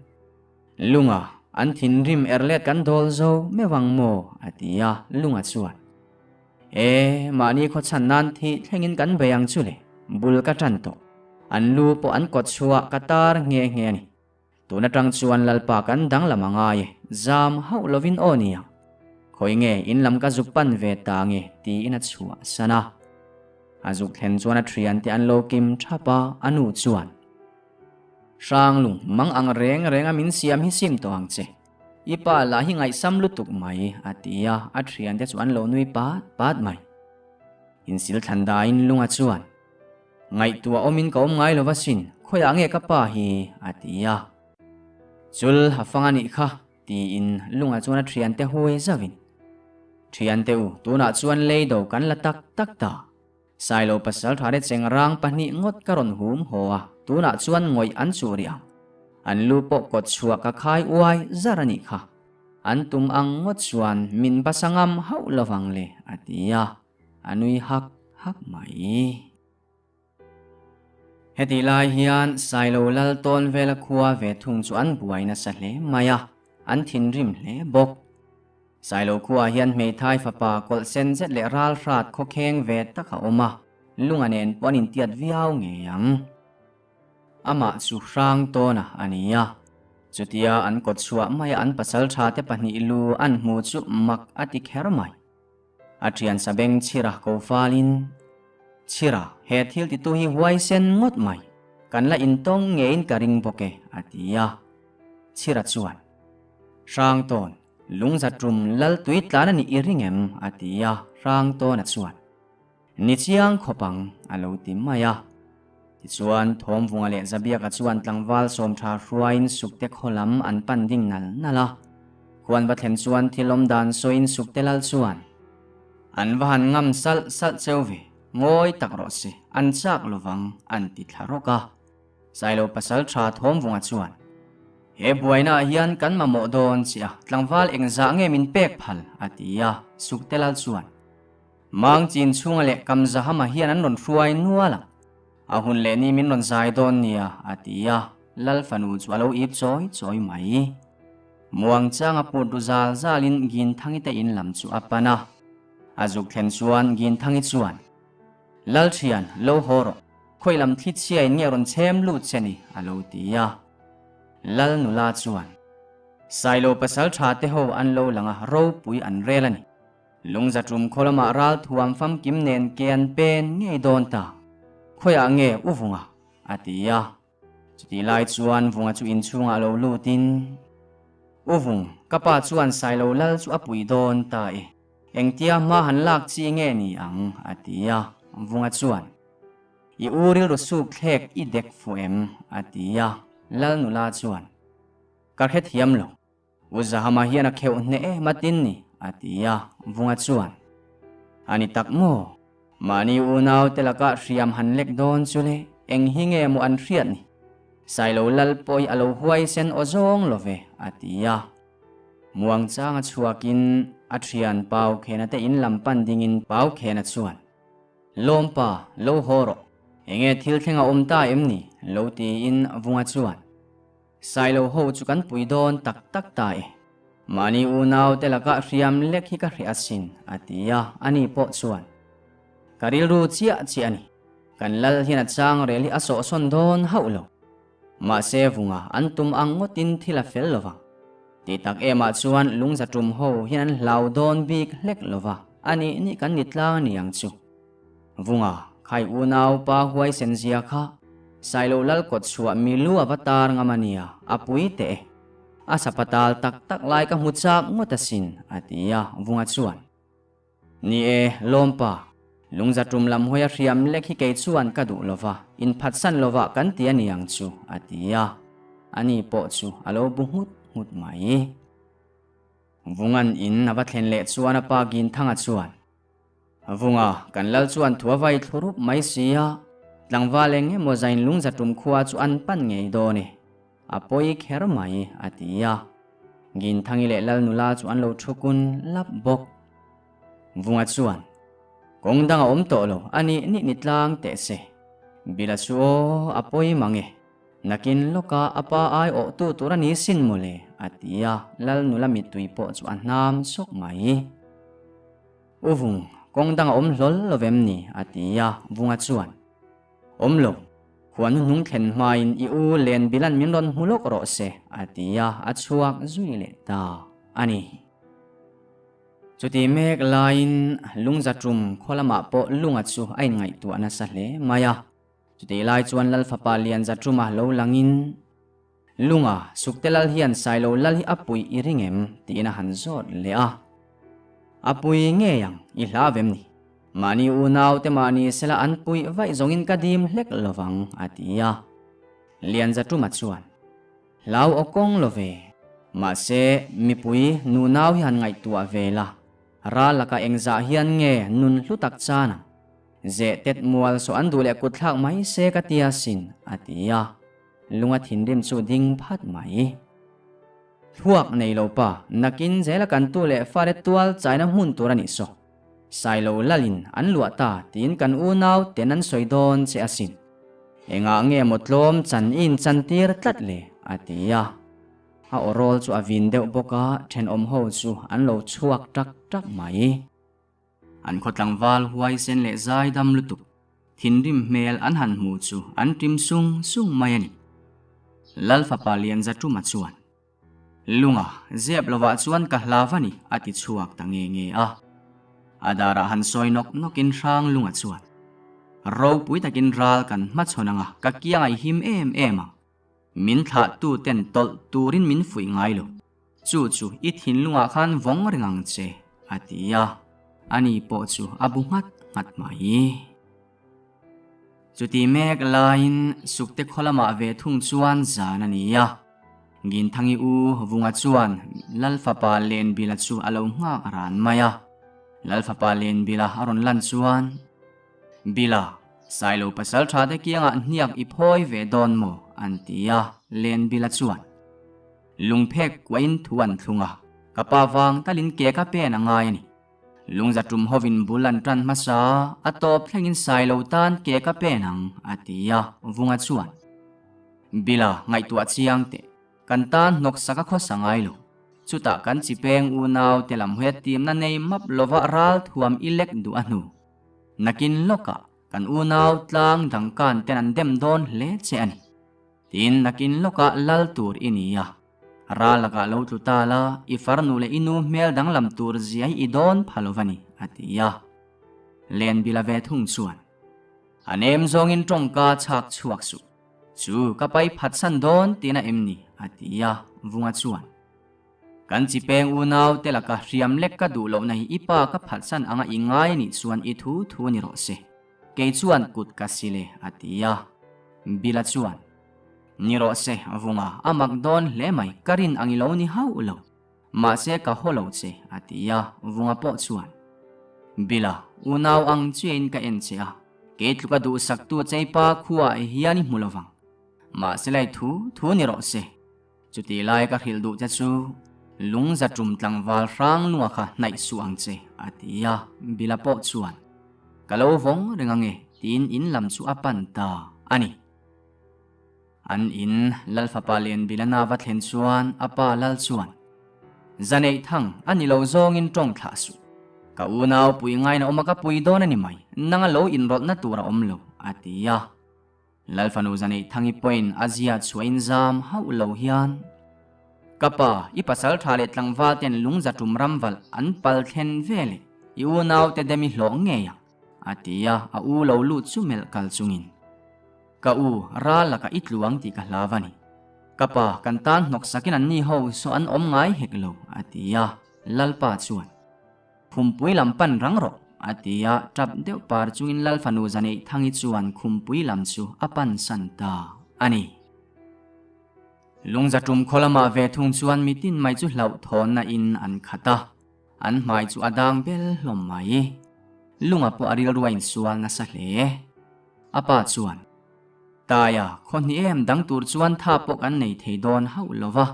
Lunga, an thinrim erlet kan dawl zo meuh ang maw? a ti a, Lunga chuan, E, mahni khawchhan nan thih thlengin kan bei ang chu le, bul ka tan tawh. An lu pawh an kawt chhuah ka tar nghe nghe a ni. Tun atang chuan Lalpa kan danglam a ngai e, zam hauh lovin aw nia. Khawi nge in lam ka zuk pan ve ta nge tiin a chhuah san a. A zuk thlen chuan a thian te an lo kim thap a, a nu chuan, Hranglung, mang ang reng reng a min siam hi sim tawh ang che. I pa lah hi ngaihsam lutuk mai, a ti a, a thiante chu an lo nui pat pat mai. Insil thlan daiin lunga chuan, Ngaihtuah awmin ka awm ngai lo asin, khawiah nge ka pa hi? a ti a. Chul a fang a nih kha, tiin lunga chuan a thiante hui zauhin, Thiante u, tunah chuan leido kan la tak tak ta. Sailo pasal tha te cheng rang pahnih ngawt ka rawn hum haw a, tunah chuan ngawih an chuh rih ang. An lu pawh kawt chhuah ka khai uai zar a nih kha. An tum ang ngawt chuan min basa ngam hauh lovang le, a ti a, a nui hak hak mai. Hetih lai hian Sailo lal tawn vela khua ve thung chu an buai nasa hle mai a, an thinrim hle bawk. Sailo khuaah hian hmeithai fapa kawlh sen zet leh ral hrat khawkheng ve tak a awm a, lunga nen pawh an intiat viau ngei ang. Amah chu hrang tawna a ni a, chutia an kawt chhuah maia an pasal tha te pahnih lu an hmu chu mak a ti kher mai. A thian sabeng chhira ko falin, Chhira, he thil titu hi huaisen ngawt mai, kan la intawng ngeiin ka ring bawk e, a ti a. Chhira chuan, Hrangtawn, Lungza tum lal tui tlan a nih i ring em? a ti a, Hrangtawna chuan, Ni chiang khawp ang, a lo ti mai a. Tichuan, Thawmvunga leh Zabiaka chuan tlangval sawmtha hruaiin Sukte khaw lam an pan ding nal nal a. Khuan va thlen chuan thil awm dan sawiin Sukte lal chuan, An va han ngam salh salh cheu ve, ngawi tak rawh se, an chak lovang, an ti thla rawk a. Sailo pasal tha Thawmvunga chuan, He buainaah hian kan mamawh dawn che a, tlangval engzah nge min pek phal? a ti a, Suktelal chuan, Mang chin chhunga leh Kamzahama hian an rawn hruai nual a, a hun leh ni min rawn zai dawn nia, a ti a, Lal fanu chu a lo ip chawi chawi mai. Muangchanga put ru zal zalin Ginthangi te in lam chu a pan a, a zuk thlen chuan Ginthangi chuan, Lalthian, lo haw rawh. Khawi lam thli chhiain nge rawn chhem lut che ni? a lo ti a. Lal nula chuan, Sailo pasal tha te ho an lo lang a, ropui an rel a ni. Lungza tum khaw lamah ral thuam famkim nen ke an pen ngei dawn ta. Khawiah nge u vunga? a ti a. Chutih lai chuan Vunga chu inchhungah lo lutin, U Vung, ka pa chuan Sailo lal chu a pui dawn ta e. Engtia hma han lak chi nge ni ang? a ti a. Vunga chuan, I u rilru suk thlek i dek fuh em? a ti a. Lal nula chuan, Ka hrethiam lo. U Zahama hian a kheuh hneh em a tin ni, a ti a, Vunga chuan, A ni tak maw? Mahni unau te lakah hriam han lek dawn chu le, eng hi nge maw an hriat ni? Sailo lal pawh hi a lo huaisen aw zawng lo ve, a ti a. Muangchanga chhuakin a thian Pau Khena te in lam pan dingin Pau Khena chuan, Lawmpa, lo haw rawh. Enge thil thleng a awm ta em ni? lo tiin Vunga chuan, Sailo ho chu kan pui dawn tak tak ta e. Mahni unau te lakah hriam lek hi ka hreh asin, a ti a, ani pawh chuan, Ka rilru chiah chiah a ni. Kan lal hian a chang rel hi a sawhsawn dawn hauh lo. Mahse vunga an tum ang ngawtin thil a fel lo vang. Tih tak emah chuan lungza tum ho hian an hlau dawn bik hlek lo va, a nih nih kan ni tlang a ni ang chu. Vunga, khai unau pa huaisen zia kha Sailo lal kawt chhuah mi lu a va tar ngam a nia, a pui teh e. A sapatal tak tak lai ka hmu chak ngawt asin, a ti a, Vunga chuan. Ni e, Lawmpa, lungza tum lam hawi a hriam lek hi kei chuan ka duh lo va, inphatsan lo vah kan ti a ni ang chu, a ti a. Ani pawh chu a lo bu nghut nghut mai. Vunga'n in a va thlen leh chuan a pa Ginthanga chuan, Vunga, kan lal chuan thu a vai thlu rup mai si a, tlangval eng emaw zain lungza tum khua chu an pan ngei dawn e. A pawi kher mai, a ti a. Ginthangi leh Lal nula chu an lo thu kun lap bawk. Vunga chuan, Kawng dang a awm tawh lo, a nih nih ni tlang teh se. Bila chu aw, a pawi mang e. Nakin lawka a pa ai awh tu tur a ni sin mawle, a ti a, Lal nula mittui pawh chu a hnam sawk mai. U Vung, kawng dang a awm hlawl lo vem ni? a ti a, Vunga chuan, Awm lo, khuan hnuhnung thlen hmain i u Len Bilan min rawn hmu lawk rawh se, a ti a, a chhuak zui leh ta a ni. Chuti mek laiin Lungzaṭum khaw lamah pawh Lunga chu a inngaihtuah nasa hle mai a. Chutih lai chuan Lal fapa Lianzaṭuma lo langin, Lunga, Sukte Lal hian Sailo Lal hi a puih i ring em? tiin a han zawt leh a. A pui ngei ang, i hla vem ni. Mahni unaute mahni sela an puih vaih zawngin ka dim hlek lovang, a ti a. Lianzaṭuma chuan. Hlau aw kawng lo ve. Mahse, mipui nunau hi han ngaihtuah ve la, ral laka engzah hian nge nun hlu tak chan ang? Zeh tet mual saw an duh leh kut thlak mai se ka tia sin, a ti a. Lunga thinrim chu ding phat mai. Thluak nei lo pa, nakin zela kan tu leh fate tual chaina hmun tur a nih saw. Sailo lalin an luah ta tiin kan unau ten an sawi dawn che asin. Engah nge maw tlawm chan i inchan tir tlat le? a ti a. A aw rawl chu a vin deuh bawk a, thenawm ho chu an lo chhuak tak tak mai. An khaw tlangval huaisen leh zaidam lutuk thinrim hmel an han hmu chu an ṭim sung sung mai a ni. Lal fapa Lianzaṭuma chuan. Lunga, zep lovah chuan ka hlav a ni, a ti chhuak ta nge nge a. A darah han sawi nawk nawkin hrang lunga chuan, Ropui takin ral kan hmachhawn anga ka kiang a i him em em ang. Min thlahtu ten tawlh turin min fuih ngai lo. Chu chu i thinlungah khan vawng reng ang che, a ti a. Ani pawh chu a bu nghat nghat mai. Chuti mek laiin Sukte khaw lamah ve thung chuan zan a ni a. Ginthangi u Vunga chuan Lal fapa Lenbila chu a lo nghak ran mai a. Lal fapa Lenbila a rawn lan chuan, Bila, Sailo pasal tha te kiangah hniak i phawi ve dawn maw? an ti a, Lenbila chuan lungphek kuahin thu an thlung a, Ka pa vang talin ke ka pen a ngai a ni. Lungza tum hovin bul an tan hmasa, a tawp thlengin Sailo tan ke ka pen ang, a ti a, Vunga chuan. Bila, ngaihtuah chiang teh, kan tan hnawksak a khawsa ngai lo. Chutah kan chi peng unau te lam huia timna nei map lova ral thuam i lek duh a hnu. Nakin lawkah kan unau tlang dangkan ten an dem dawn hle che a ni. Tin, nakin lawkah lal tur i ni a. Ral lakah lo tlu ta la, i farnu leh i nu hmel danglam tur zia hi i dawn pha lo va ni, a ti a. Lenbila ve thung chuan, A nem zawngin tawngka chhak chhuak suh. Chu ka pai phatsan dawn tina em ni? a ti a, Vunga chuan, Kan chi peng unau te laka hriam lek ka duh lohna hi i pa ka phatsan anga i ngai anih chuan i thu thu ni rawh se. Kei chuan kut ka sil e, a ti a. Bila chuan, Ni rawh se, Vunga, a mak dawn hle mai, ka rin ang i lo ni hauh lo. Mahse ka haw lo che, a ti a, Vunga pawh chuan, Bila, unau ang chiahin ka en che a, kei tluka duhsaktu cheipa khuaah hian i hmu lo vang. Mahse lai thu thu ni rawh se. Chuti lai ka hrilh duh che chu, lungza tum tlangval hrang lunga kha hnaih suh ang che, a ti a, Bila pawh chuan, Ka lo vawng reng ange, tiin in lam chu a pan ta a ni. An in Lal fapa Lianbila na va thlen chuan a pa Lal chuan, Zaneih thang a ni lo zawngin tawng thlah suh. Ka unau pui ngaina awm a ka pui dawn a ni mai, nanga lo inrawlhna tur a awm lo, a ti a. Lal fanu Zaneih Thangi pawhin a zia chhuahin zam hauh lo hian, Ka pa, i pasal tha leh tlangval ten lungza tum ram valh an pal thlen ve leh i unaute dem i hlawh ngei ang, a ti a, a u lo lut chu melh kal chungin, Ka u, ral lakah i tluang tih ka hlav a ni. Ka pa, kan tan hnawk sakin an ni ho saw an awm ngai hek lo, a ti a, Lalpa chuan, Khumpui lam pan rang rawh, a ti a, tap deuh par chungin Lal fanu Zaneih Thangi chuan khumpui lam chu a pan san ta a ni. Lungza tum khaw lamah ve thung chuan mitin mai chu hlauhthawnna in an khat a, an hmai chu a dang bel hlawm mai. Lunga pawh a rilru a insual nasa hle. A pa chuan. Taia, khaw hnih em dang tur chuan tha pawh kan nei thei dawn hauh lo va,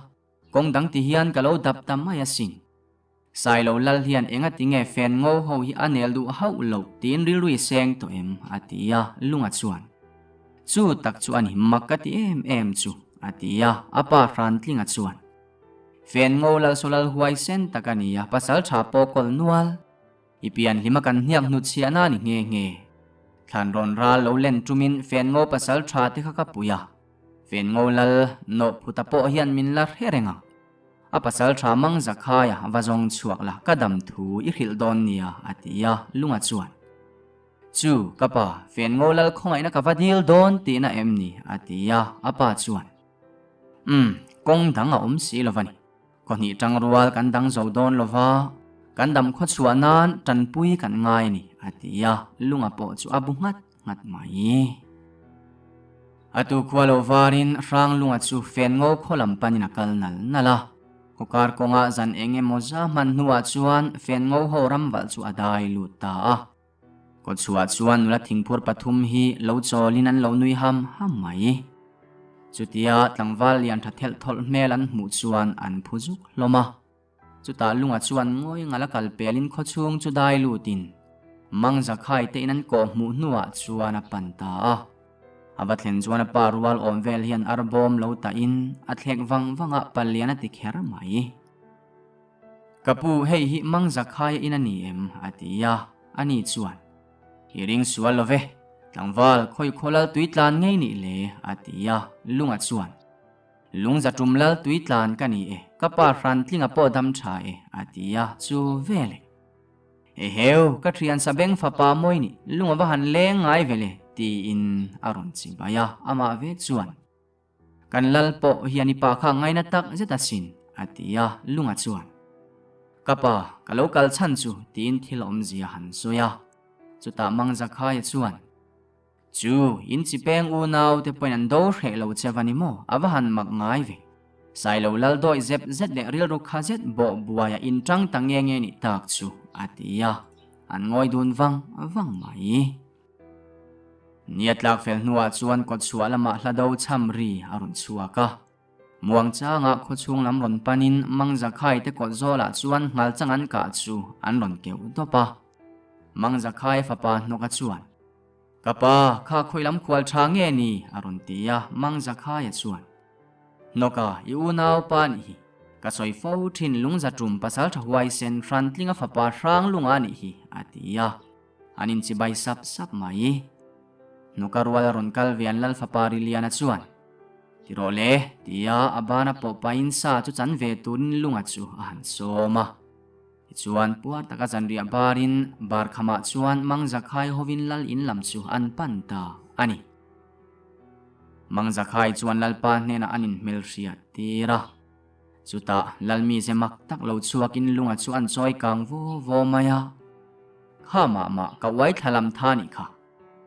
kawng dang ti hian ka lo dap ta mai asin. Sailo lal hian enga tinge fen ngo ho hi a nel duh hauh loh tiin rilru i seng tawh em? a ti a, lunga chuan, Chu tak chu a ni mak ka ti em em chu, a ti a, a pa Hrantlinga chuan, Fen ngo lal saw lal huaisen tak a ni a, pasal tha pawh kawl nual. I pian hlima kan hniak hnutchhiahna a ni nghe nghe. Thlan rawn ral lo len tumin fen ngo pasal tha te kha ka pui a, fen ngo lal nawh phuta pawh hian min la hre reng ang. A pasal tha mang Zakhaia va zawng chhuak la ka dam thu i hrilh dawn nia a ti a, lunga chuan, Chu, ka pa, fen ngo lal khawngaihna ka va dil dawn tihna em ni? a ti a, a pa chuan, Umm, kawng dang a awm si lo va ni. Khaw hnih tang rual kan dang zo dawn lo va, kan dam khaw chhuah nan tanpui kan ngai a ni, a ti a, lunga pawh chu a bu nghat nghat mai. A tu khua lo varin Hranglunga chu fen ngo khaw lam panin a kal nal nal a. Khawkar kawngah zan eng emaw za hman hnuah chuan fen ngo ho ram valh chu a dai lut ta a. Kawchhuah chuan nula thingphur pathum hi lo chawlin an lo nui ham ham mai. Chutia tlangval lian tha thelh thawlh hmel an hmuh chuan an phu zuk hlawm a. Chutah lunga chuan ngawi ngal a kal pelin khawchhung chu dai lutin Mangzakhai te in an kawh hmuh hnuah chuan a pan ta a. A va thlen chuan a pa rual awm vel hian arbawm lo tahin a thlek vang vang a, palian a ti kher mai. Ka pu, hei hi Mangzakhaia in a ni em? a ti a, ani chuan, I ring sual lo ve, tlangval khawi khaw lal tui tlan ngei nih le? a ti a, lunga chuan, Lung za tum lal tui tlan ka ni e, ka pa hran tlinga pawh dam tha e, a ti a, chu vele. Eheu, ka thian sa beng fapa mawi nih, lunga va han leng ngai vele, tiin a rawn chi bai a, amah ve chuan, Kan lal pawh hian i pa kha ngaina tak zet asin, a ti a, lunga chuan, Ka pa, ka lo kal chhan chu, tiin thil awmzia han sawi a. Chutah Mangzakhaia chuan, Chu, in chi peng unau te pawhin an do hreh lo che va ni maw? A va han mak ngai ve. Sailo lal dawih zep zet leh rilru kha zet bawh buaia in tang ta nge nge nih tak chu, a ti a. An ngawi dun vang vang mai. Nia tlak fel hnuah chuan kawtchhuah lamah hla do cham ri a rawn chhuak a. Muangchanga khawchhung lam rawn panin Mangzakhai te kawt zawlah chuan nghalchang an kah chu an rawn keuh dawp a. Mangzakhai fapa hnawka chuan. Ka pa, kha khawi lam khual tha nge ni? a rawn ti a, Mangzakhaia chuan, Hnawka, i unau pa nih hi. Ka sawi fo thin lungza tum pasal tha huaisen Hrantlinga fapa Hranglunga nih hi, a ti a. An inchibai sap sap mai. Hnawka rual a rawn kal ve an lal fapa Riliana chuan, Ti rawh le, tia a bana pawh pahin sa chu chan ve turin lunga chu a han sawm a. Tichuan, puar taka zanriah barin bar khamah chuan Mangzakhai hovin lal in lam chu an pan ta a ni. Mangzakhai chuan Lalpa hnenah an inhmelhriat tir a. Chutah, lal mize mak tak lo chhuakin lunga chu an chawi kang vaw vaw mai a. Kha mah mah ka uai thla lam tha nih kha.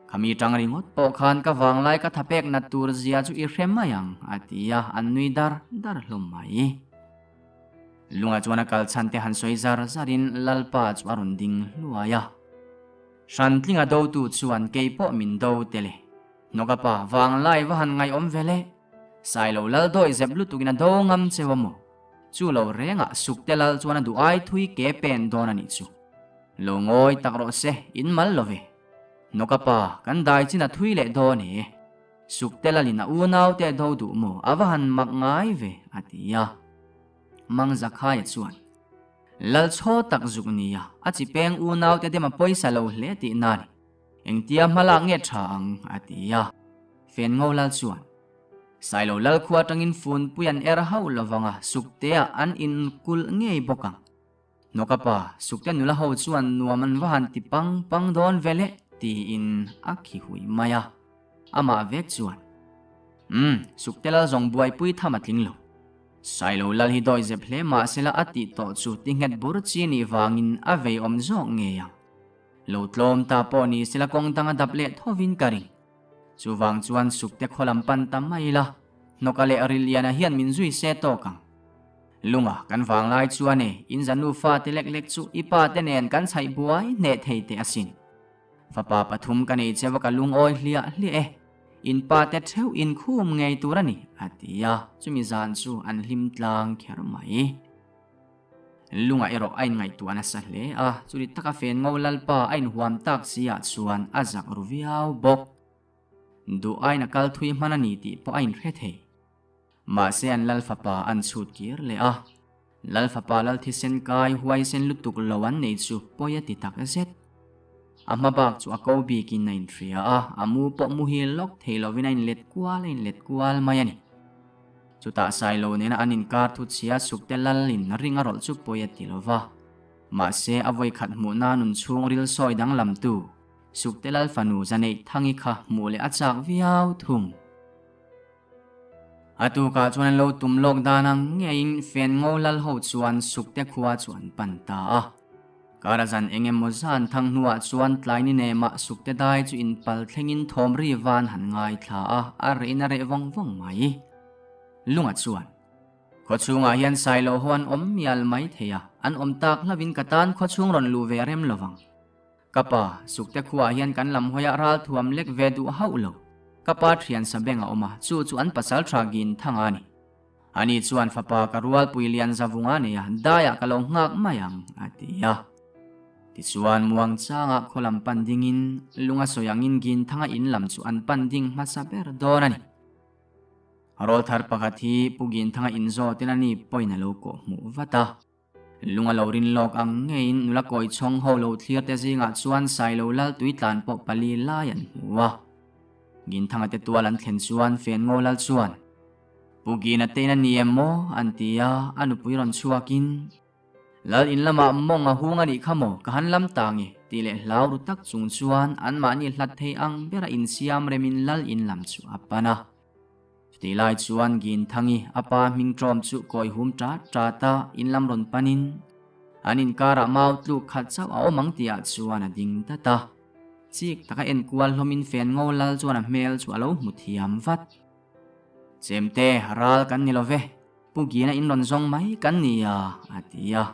Khami tang ringawt pawh khan ka vanglai ka thapek nat tur zia chu i hre mai ang, a ti a, an nui dar dar hlawm mai. Lunga chuan a kal chhan te han sawi zar zarin Lalpa chu a rawn ding hluai a. Hrantlinga dotu chuan kei pawh min do tel e. Hnawka pa vanglai va han ngaihawm ve le. Sailo lal dawi zep lutukin a do ngam cheu a maw? Chu lo rengah Sukte lal chuan a duh ai thui ke pen dawn a nih chu. Lo ngawi tak rawh se, in mal lo ve. Hnawka pa, kan dai chin a thui leh dawn e. Sukte lalin a unaute a do duh maw? A va han mak ngai ve, a ti a. Mangzakhaia chuan, Lal chhaw tak zuk nia, a chi peng unaute dem a pawisa lo hle tih na ni. Engtia hma lak nge tha ang? a ti a. Fenngo lal chuan, Sailo lal khua atangin funpui an er hauh lovang a, Suktea an inkulh ngei bawk ang. Hnawka pa, Sukte nula ho chuan nuam an va han ti pang pang dawn ve le, tiin a khi hui mai a. Amah vek chuan, Umm, Sukte lal zawng buaipui tham a tling lo. Sailo lal hi dawi zep hle mah sela a tih tawh chu ti nghet bur chi nih vangin a vei awm zawk ngei ang. Lo tlawm ta pawh ni sela kawng dang a dap leh thovin ka ring. Chuvang chuan Sukte khaw lam pan ta mai ila, Hnawka leh Riliana hian min zui se tawk ang. Lunga kan vanglai chuan e, in za nufa te lek lek chu i pa te nen kan chhaih buai hneh thei teh asin. Fapa pathum ka nei cheu a ka lungawi hliah hliah e. In pa te theuh in khum ngei tur a ni, a ti a, chumi zan chu an hlim tlang kher mai. Lunga erawh a inngaihtuah nasa hle a, chuti taka fen ngo Lalpa a inhuam tak si ah chuan a zak ru viau bawk. Duh aiin a kal thui hman a ni tih pawh a inhre thei. Mahse an Lal fapa an chhut kir leh a, Lal fapa Lal thisen kai huaisen lutuk lo an nei chu pawi a ti tak zet. A hma bak chu a ko bikin a inhria a, a mu pawh muhil lawk thei lovin a inlet kual a inlet kual mai a ni. Chutah Sailo nena an inkar thu chhia sukte Lalin ring a rawlh chu pawi a ti lo va. Mahse a vawikhat hmuhna nun chhungril sawi danglamtu Sukte Lal fanu Zaneih Thangi kha hmuh leh a chak viau thung. A tukah chuan an lo tum lawk dan ang ngeiin fen ngo lal ho chuan Sukte khua chu an pan ta a. Kara zan eng emaw zan thang hnuah chuan tlai ni nemah Sukte dai chu inpal thlengin thawm ri van han ngaithla a, a rehin a reh vawng vawng mai. Lunga chuan, Khawchhungah hian Sailo ho an awm mial mai thei a, an awm tak hlauhin ka tan khawchhung rawn luh ve a rem lovang. Ka pa, Sukte khuaah hian kan lam hawiah ral thuam lek ve duh hauh lo. Ka pa thian Sabeng a awm a, chu chu an pasal tha gin thang a ni. Ani chuan fapa ka rualpui lian zavunga nei a, daiah ka lo nghak mai ang, a ti a. Tichuan muang changa khaw lam pan dingin lunga sawi angin gin thanga in lam chu an pan ding hmasa ber dawn a ni. Rawl thar pakhat hi Pu Gin Thanga in zawtin a ni pawhin a lo kawh hmuh vat a. Lung a lo rin lawk ang ngeiin nula kawi chhawng ho lo thlir te zingah chuan Sailo lal tui tlan pawh pali lai an hmu a. Ginthanga te tual an thlen chuan Fengo lal chuan, Pu Gina te in a ni em maw? an ti a, a nupui rawn chhuakin, Lal in lamah mawng a hung a nih kha maw ka han lam ta nge tih leh hlau ru tak chung chuan anmahni hlat thei ang bera insiam remin lal in lam chu a pan a. Chutih lai chuan Ginthangi a pa hming ṭawm chu kawi hum ṭat ṭat a, in lam rawn panin an inkarah mau tluk khat chauh a awm ang tihah chuan a ding dat a. Chik taka en kual hlawmin fen ngo lal chuan a hmel chu a lo hmu thiam vat. Chemte, ral kan ni lo ve, Pu Gina in rawn zawng mai kan ni a, a ti a.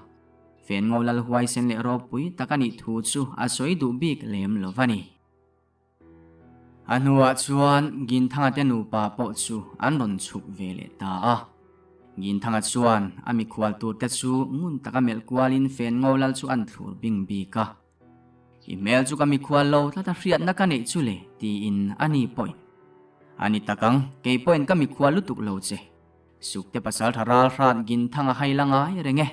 Fen ngo lal huaisen leh ropui tak a nih thu chu a sawi duh bik lem lo va ni. A hnuah chuan Ginthanga te nupa pawh chu an rawn chhuk ve leh ta a. Ginthanga chuan a mikhual turte chu ngun taka melh kualin fen ngo lal chu an thlur bing bik a. I hmel chu ka mikhual lo tlat a hriatna ka neih chu le tiin a ni pawhin a ni tak ang, kei pawhin ka mikhual lutuk lo che. Sukte pasaltha ral hrat Ginthanga hai la ngai reng e.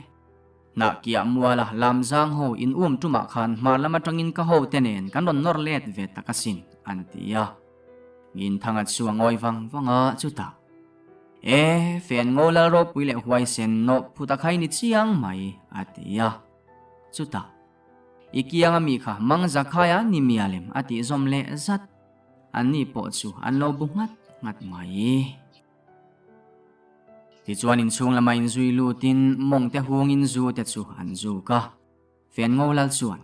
Hnahkiah muala Lamzang ho in um tumah khan hmar lam atangin ka ho te nen kan rawn nawr let ve tak asin, an ti a. Ginthanga chu a ngawi vang vang a, chutah, E, fen ngo lal ropui leh huaisen nawh phut a khai ni chiang mai, a ti a. Chutah, I kiang ami kha mang Zakhaia ni mialem a tih zawm leh zat. Anni pawh chu an lo bu nghat nghat mai. Tichuan inchhung lama inzui lutin mawng te hungin zu te chu an zuk a. Fen ngo lal chuan,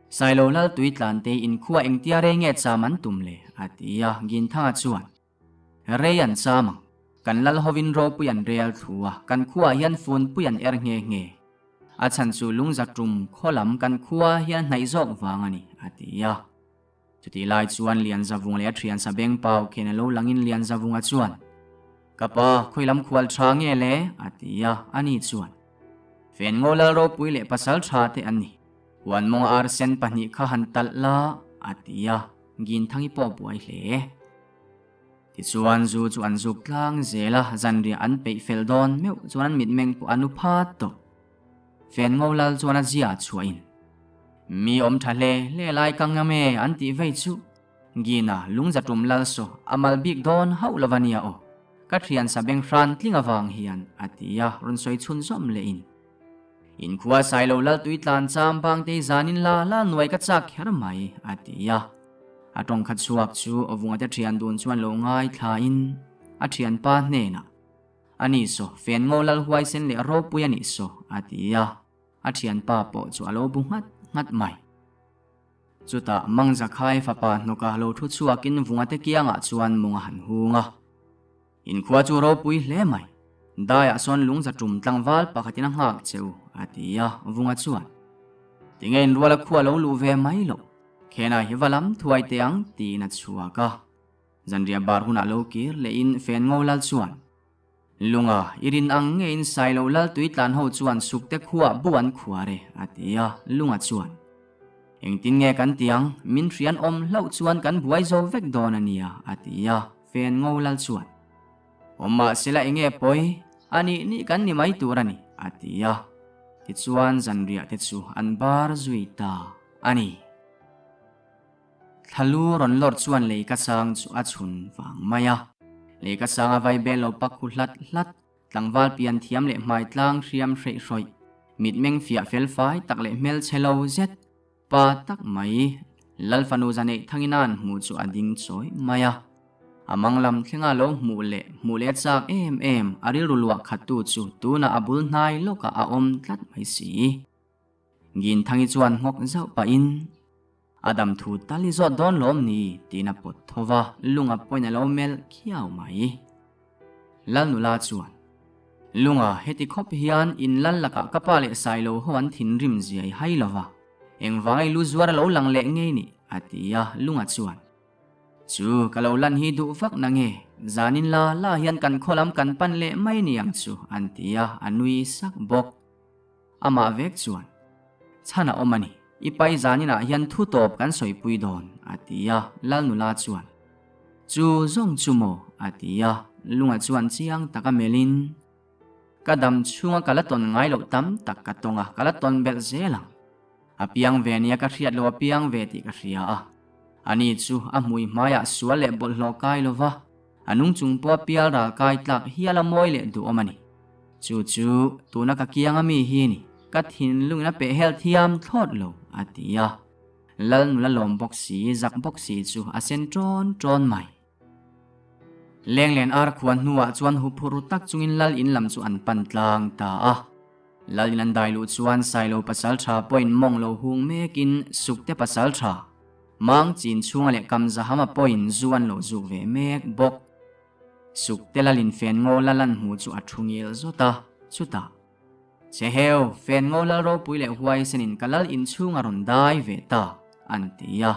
Sailo lal tui tlan te inkhua engtia rei nge cham an tum le? a ti a, Ginthanga chuan, Rei an cham ang, kan lal hovin ropui an rel thlu a, kan khuaah hian funpui an er nghe nghe. A chhan chu lungza tum khaw lam kan khua hian hnaih zawk vang a ni, a ti a. Chutih lai chuan Lianzavunga leh a thian Sabeng Pau khian a lo langin Lianzavunga chuan, Ka pa, khawi lam khual tha nge le? a ti a, ani chuan, Fen ngo lal ropui leh pasal tha te an ni. Huan mawnga arsen pahnih kha han talh la, a ti a, Ginthangi pawh buai hle. Tichuan zu chu an zuk tlang zel a, zanriah an peih fel dawn meuh chuan an mitmeng pawh a nu phat tawh. Fen ngo lal chuan a zia chhuahin, Mi awm tha hle hle lai ka ngam e an tih vei chu. Gina lungza tum lal saw a mal bik dawn hauh lo va nia aw. Ka thian sa beng hran tling avang hian a ti a rawn sawi chhun zawm lehin. Inkhua Sailo lal tui tlan cham bang te zanin la la nuai ka chak kher mai a ti a. A tawng kha chhuak chu Vunga te thian dun chuan lo ngaithlain a thianpa hnenah, A ni saw, fen ngo lal huaisen leh ropui a nih saw, a ti a. A thianpa pawh chu a lo bu nghat nghat mai. Chutah Mangzakhai fapa hnawka lo thu chhuakin Vungate kiangah chuan mawng a han hung a. Inkhua chu ropui hle mai. Daiah sawn lungza tum tlangval pakhatin a nghak che u, a ti a, Vunga chuan, Tinge inruala khua lo luh ve mai loh? Khenai hi va lam thuai teh ang, tiin a chhuak a. Zanriah bar hunah lo kir lehin fen ngo lal chuan, Lunga, i rin ang ngeiin Sailo lal tui tlan ho chuan sukte khuah bu an khuar e, a ti a, Lunga chuan, Engtin nge kan ti ang, min hrian awm hlauh chuan kan buai zo vek dawn a nia, a ti a, fen ngo lal chuan, Awm mahsela enge pawi, a nih nih kan ni mai tur a ni, a ti a. Tichuan zanriah te chu an bar zui ta a ni. Thlalu rawn lawr chuan lei ka sang chu a chhun vang mai a. Lei ka sang a vai bel lo pak hu hlat hlat, tlangval pian thiam leh hmai tlang hriam hreih hrawih, mitmeng fiah fel fai tak leh hmelchhe lo zet, Pa tak mai, Lal fanu Zaneih Thangina'n hmuh chu a ding chawi mai a. A mang lam thlenga lo hmuh leh hmuh leh chak em em a rilru luah khattu chu tunah a bul hnai lawkah a awm tlat mai si. Ginthangi chuan nghawk zauh pahin, A dam thu tal i zawt dawn lawm ni? tiin a pawt tho va, lunga pawhin a lo melh khiau mai. Lal nula chuan, Lunga, heti khawp hian in lal lakah ka pa leh Sailo ho an thinrim zia i hai lova, engvanga i lu zuar a lo lang leh ngei ni? a ti a, Lunga chuan, Chu, ka lo lan hi duh vak na nge, zanin la la hian kan khaw lam kan pan leh mai ni ang chu, an ti a, a nui sak bawk. Amah vek chuan, Chhan a awm a ni, i pai zaninah hian thu tawp kan sawipui dawn, a ti a, Lal nula chuan, Chu zawng chu maw? a ti a, lunga chuan chiang taka melhin, Ka dam chhunga ka la tawn ngai loh tam tak ka tawng a, ka la tawn belh zel ang. A piang ve nia ka hriat loh a piang ve tih ka hria a. Ani chu a hmui hmaiah sual leh bawlhhlawh kai lo va, a nung chung pawh a pial ral kai tlak hial a mawi leh duhawm a ni. Chu chu tuna ka kianga mi hi ni, ka thinlungin a pehhel thiam thlawt lo, a ti a. Lal nula lawm bawk si, zak bawk si chu a sen ṭawn ṭawn mai. Lenglen ar khuan hnuah chuan huphurh ru tak chungin Lal in lam chu an pan tlang ta a. Lal in an dai luh chuan Sailo pasalṭha pawhin mawng lo hung mekin Sukte pasalṭha, Mang chin chhunga leh Kamzahama pawhin zu an lo zuk ve mek bawk. Sukte Lal in fen ngaw lal an hmuh chu a thu ngil zawt a, chutah. Che heu, fen ngo lal ropui leh huaisenin ka lal inchhung a rawn dai ve ta, an ti a.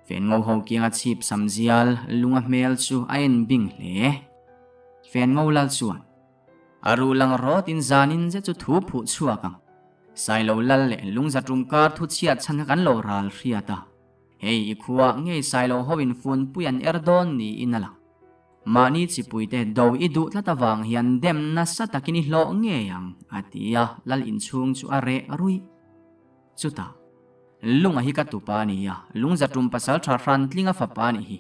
Fen ngo ho kianga chhip sam zial lunga hmel chu a en bing hle. Fen ngo lal chuan, A ruh lang rawtin zanin zet chu thu phuh chhuak ang. Sailo lal leh lungza tum kar thu chhiat chhan kha kan lo ral hriat a. Hei i khua ngei sailo ho in funpui an er dawn niin a lang. Mahni chipuite do i duh tlat avang hian dem nasa takin i hlawh ngei ang, a ti a, lal inchhung chu a reh ruih. Chutah, Lunga hi ka tupa a ni a, lungza tum pasal tha hran tlinga fapa a nih hi.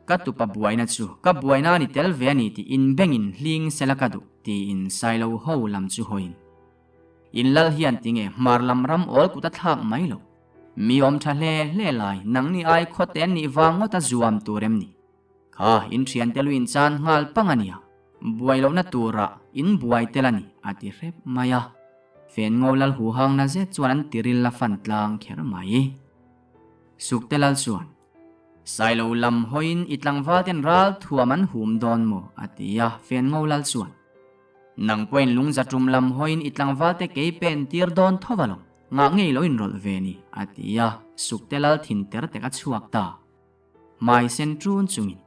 Ka tupa buaina chu ka buaina a ni tel ve a ni tih inbengin hling sela ka duh, tiin Sailo ho lam chu hawiin. In lal hian tinge hmar lam ram awl kut a thlak mai lo. Mi awm tha hle hle lai, nangni ai khawte an nih vang ngawt a zuam tur em ni? Kha in thiante lu in chan nghal pang a nia, buai lohna turah in buai tel a ni, a ti hrep mai a. Fen ngo lal hu hang na zet chuan an tiril a fan tlang kher mai. Sukte lal chuan, Sailo lam hawiin i tlangval ten ral thuam an hum dawn maw? a ti a, Fen ngo lal chuan, Nang pawhin lungza tum lam hawiin i tlangval te kei pen tir dawn tho a lo, ngah ngei lo inrawlh ve ni, a ti a, Sukte lal thin ter tek a chhuak ta. Hmai sen ṭun chungin,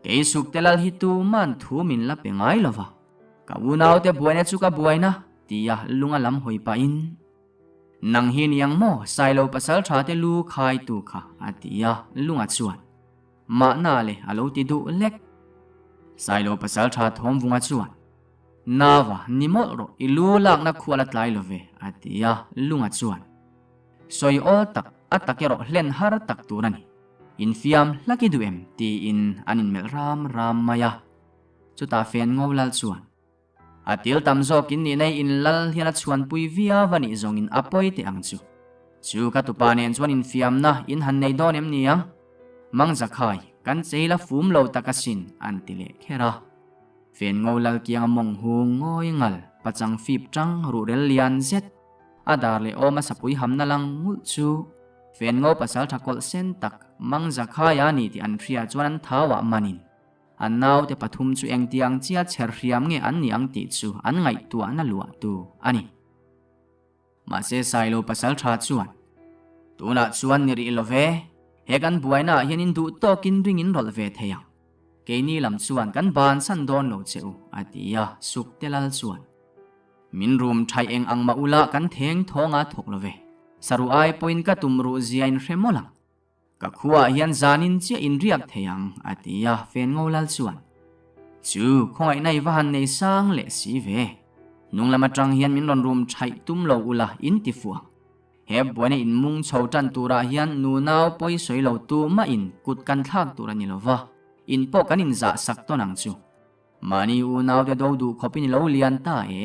Kei sukte lal hi tuman thu min la pe ngai lo va, ka unaute buaina chu ka buaina, tia lung a lam hawi pahin, Nang hi niang maw Sailo pasal ṭha te lu khaitu kha, a ti a, lunga chuan, Mahna le a lo ti duh lek. Sailo pasal ṭha Thawmvunga chuan, Nava, ni mawlh rawh, i lu lakna khu a la tlai lo ve, a ti a, lunga chuan, Sawi awl tak, a tak erawh hlen har tak tur a ni. Infiam hlak i duh em? tiin an inmelh ram ram mai a. Chutah fen ngo lal chuan, A til tam zawkin nih nei in lal hian a chhuanpui viau a nih zawngin a pawi teh ang chu. Chu ka tupa nen chuan infiamna in han nei dawn em ni ang? Mang Zakhai, kan chei la fum lo tak asin, an ti leh kher a. Fen ngo lal kianga mawng hu ngawi ngal, pachang fip tang ruhrel lian zet, A dar leh awm a sapui hamna lang ngulh chu fen ngo pasal tha kawlh sen tak mang Zakhaia a ni tih an hria chuan an thau ah manin an naute pathum chu engtiang chia chher hriam nge an ni ang tih chu an ngaihtuahna luah tu a ni. Mahse Sailo pasal tha chuan, Tunah chuan ni rih lo ve. He kan buaina ah hian in duh tawkin ring in rawlh ve thei ang. Keini lam chuan kan bansan dawn lo che u, a ti a, Sukte lal chuan. Min rum thaih eng ang mah ula kan theng thawng a thawk lo ve. Saruh ai pawhin ka tum ruh zia in hre mawlh ang. Ka khuaah hian zanin chiah in riak thei ang, a ti a, Fengo lal chuan. Chu, khawngaihna i va han nei sang leh si ve. Hnung lam atang hian min rawn rum thaih tum lo ula in ti fuh ang. He buaina in mung chho tan turah hian nunau pawi sawi lo tu mah in kut kan thlak tur a ni lo va, in pawh kan inzah sak tawn ang chu. Mahni unaute do duh khawpin i lo lian ta e.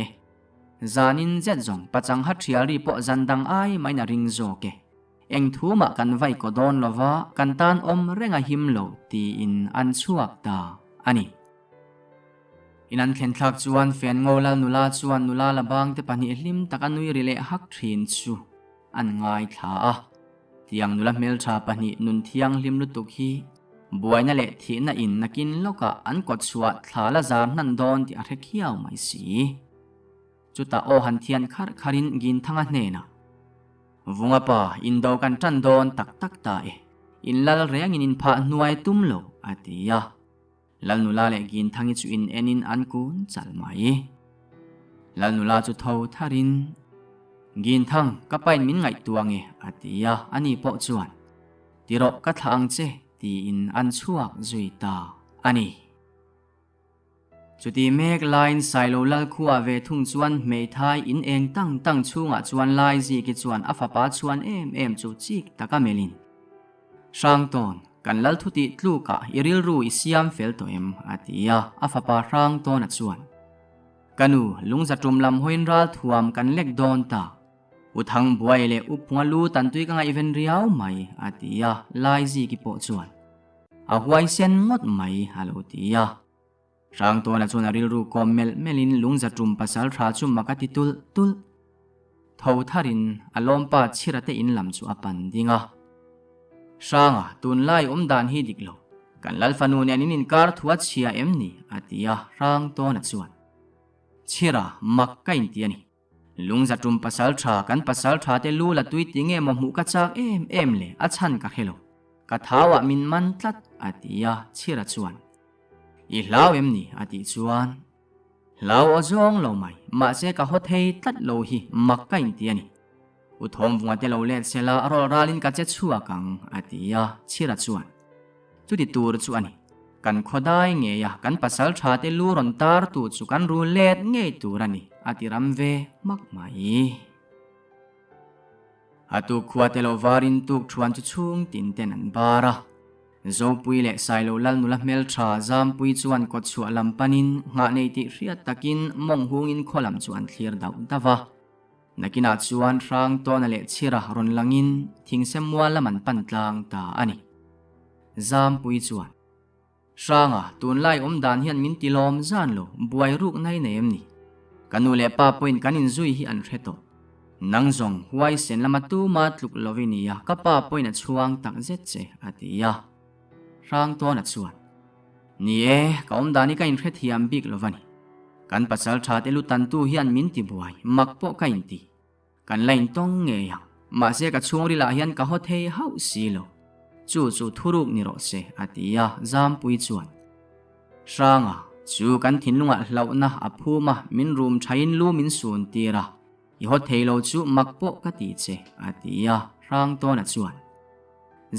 Zanin zet zawng pachang ha thial ri pawh zan dang ai mahin a ring zawk e. Eng thu mah kan vai kaw dawn lo va, kan tan awm reng a him lo tiin an chhuak ta a ni. In an thlen thlak chuan Fengo lal nula chuan nula la bangte pahnih hlim taka nui ri leh hak thin chu an ngaithla a. Tiang nula hmeltha pahnih nun thianghlim lutuk hi buaina leh thihna in nakin lawkah an kawt chhuah thla la zar hnan dawn tih a hre khiau mai si. Chutah aw han thian kharh kharhin Ginthanga hnenah, Vunga pa, indo kan tan dawn tak tak ta e. In lal rengin in phah hnuai tum lo, a ti a. Lal nula leh Ginthangi chu in enin an kun chal mai. Lal nula chu tho tharin, Ginthang, ka pain min ngaihtuah nge, a ti a, ani pawh chuan, Ti rawh, ka thlah ang che, tiin an chhuak zui ta a ni. Chuti mek laiin Sailo lal khuah ve thung chuan hmeithai in eng tang tang chhungah chuan Laiziki chuan a fapa chhuan em em chu chik taka melhin, Hrangtawn, kan lal thutih tlukah i rilru i siam fel tawh em? a ti a, a fapa Hrangtawna chuan, Ka nu, lungza tum lam hawiin ral thuam kan lek dawn ta. U Thangbuai leh U Phunga lu tantui ka ngaihven riau mai, a ti a, Laiziki pawh chuan, A huai sen ngawt mai, a lo ti a. Hrangtawna chuan a rilru kawm melh melhin lungza tum pasal tha chu mak a ti tulh tulh. Tho tharin a lawmpa chhira te in lam chu a pan ding a. Hranga, tunlai awm dan hi dik lo. Kan lal fanu nen in inkar thu a chhia em ni? a ti a, Hrangtawna chuan, Chhira, mak ka inti a ni. Lungza tum pasal tha kan pasal tha te lu la tui ti nge maw hmuh ka chak em em le a chhan ka hre lo. Ka thau ah min man tlat a ti a Chhira chuan. I hlau em ni a tih chuan. Hlau aw zawng lo mai mahse ka haw thei tlat lo hi mak ka inti a ni. U Thawmvunga te lo let sela a rawl ralin ka che chhuak ang a ti a Chhira chuan. Chuti tur chu a ni. Kan khawdai ngei a, kan pasal tha te lu rawn tar tu chu kan ru let ngei tur a ni, a ti ram ve hmak mai. A tuk khua te lo varin tuk thuan chu chhung tin ten an bar a. Zopui leh Sailo lal nula hmeltha Zampui chuan kawtchhuah lam panin nghah nei tih hriat takin mawng hungin khaw lam chu an thlir dauh dauh a. Nakinah chuan Hrangtawna leh Chhira rawn langin thingse mual lam an pan tlang ta a ni. Zampui chuan, Hranga, tunlai awm dan hian min ti lawm zan lo, buai ruk nai nei em ni? Ka nu leh pa pawhin kan inzui hi an hre tawh. Nang zawng, huaisen lama tuma tluk lo i nia, ka pa pawhin a chhuang tak zet che, a ti a. Hrangtawna chuan, Ni e, ka awm dan hi ka inhrethiam bik lo va ni. Kan pasal tha te lu tantu hian min ti buai, mak pawh ka inti. Kan la intawng ngei ang, mahse ka chhungrilah hian ka haw thei hauh si lo. Chu chu thuruk ni rawh se, a ti a, Zampui chuan. Hranga, chu kan thinlungah hlauhna a phum a, min rum thain lu min sun tir a, i haw thei lo chu mak pawh ka ti che, a ti a, Hrangtawna chuan.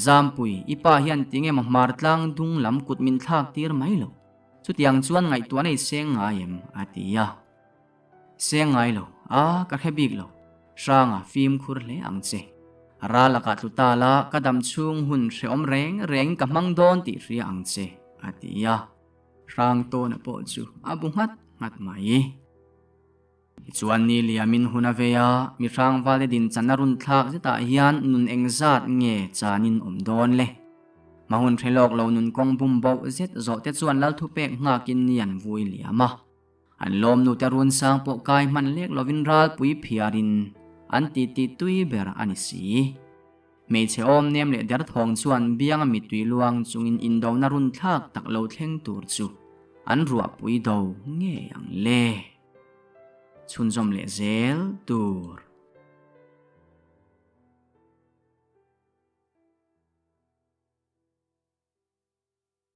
Zampui, i pa hian tinge maw hmar tlang dung lam kut min thlak tir mai lo? Chutiang chuan ngaihtuah nei seng ngai em? a ti a. Seng ngai lo, a ka hre bik lo. Hranga fimkhur hle ang che. Ral lakah tlu ta la, ka dam chhung hun hrehawm reng rengin ka hmang dawn tih hria ang che, a ti a. Hrang tawna pawh chu a bu nghat nghat mai. Tichuan ni liamin hun a vei a, mi hrangvalte dinchanna run thlak zetah hian nun engzat nge chanin awm dawn le? Hmahun hre lawk lo nun kawng bum boh zet zawh te chuan lal thupek nghakin ni an vui liam a. An lawmnu te run sang pawh kai hman lek lovin ralpui phiarin an titi tui ber a ni si. Hmeichhe awm nem leh derthawng chuan bianga mittui luang chungin indona run thlak tak lo thleng tur chu an ruahpui do ngei ang le. Chhunzawm leh zel tur.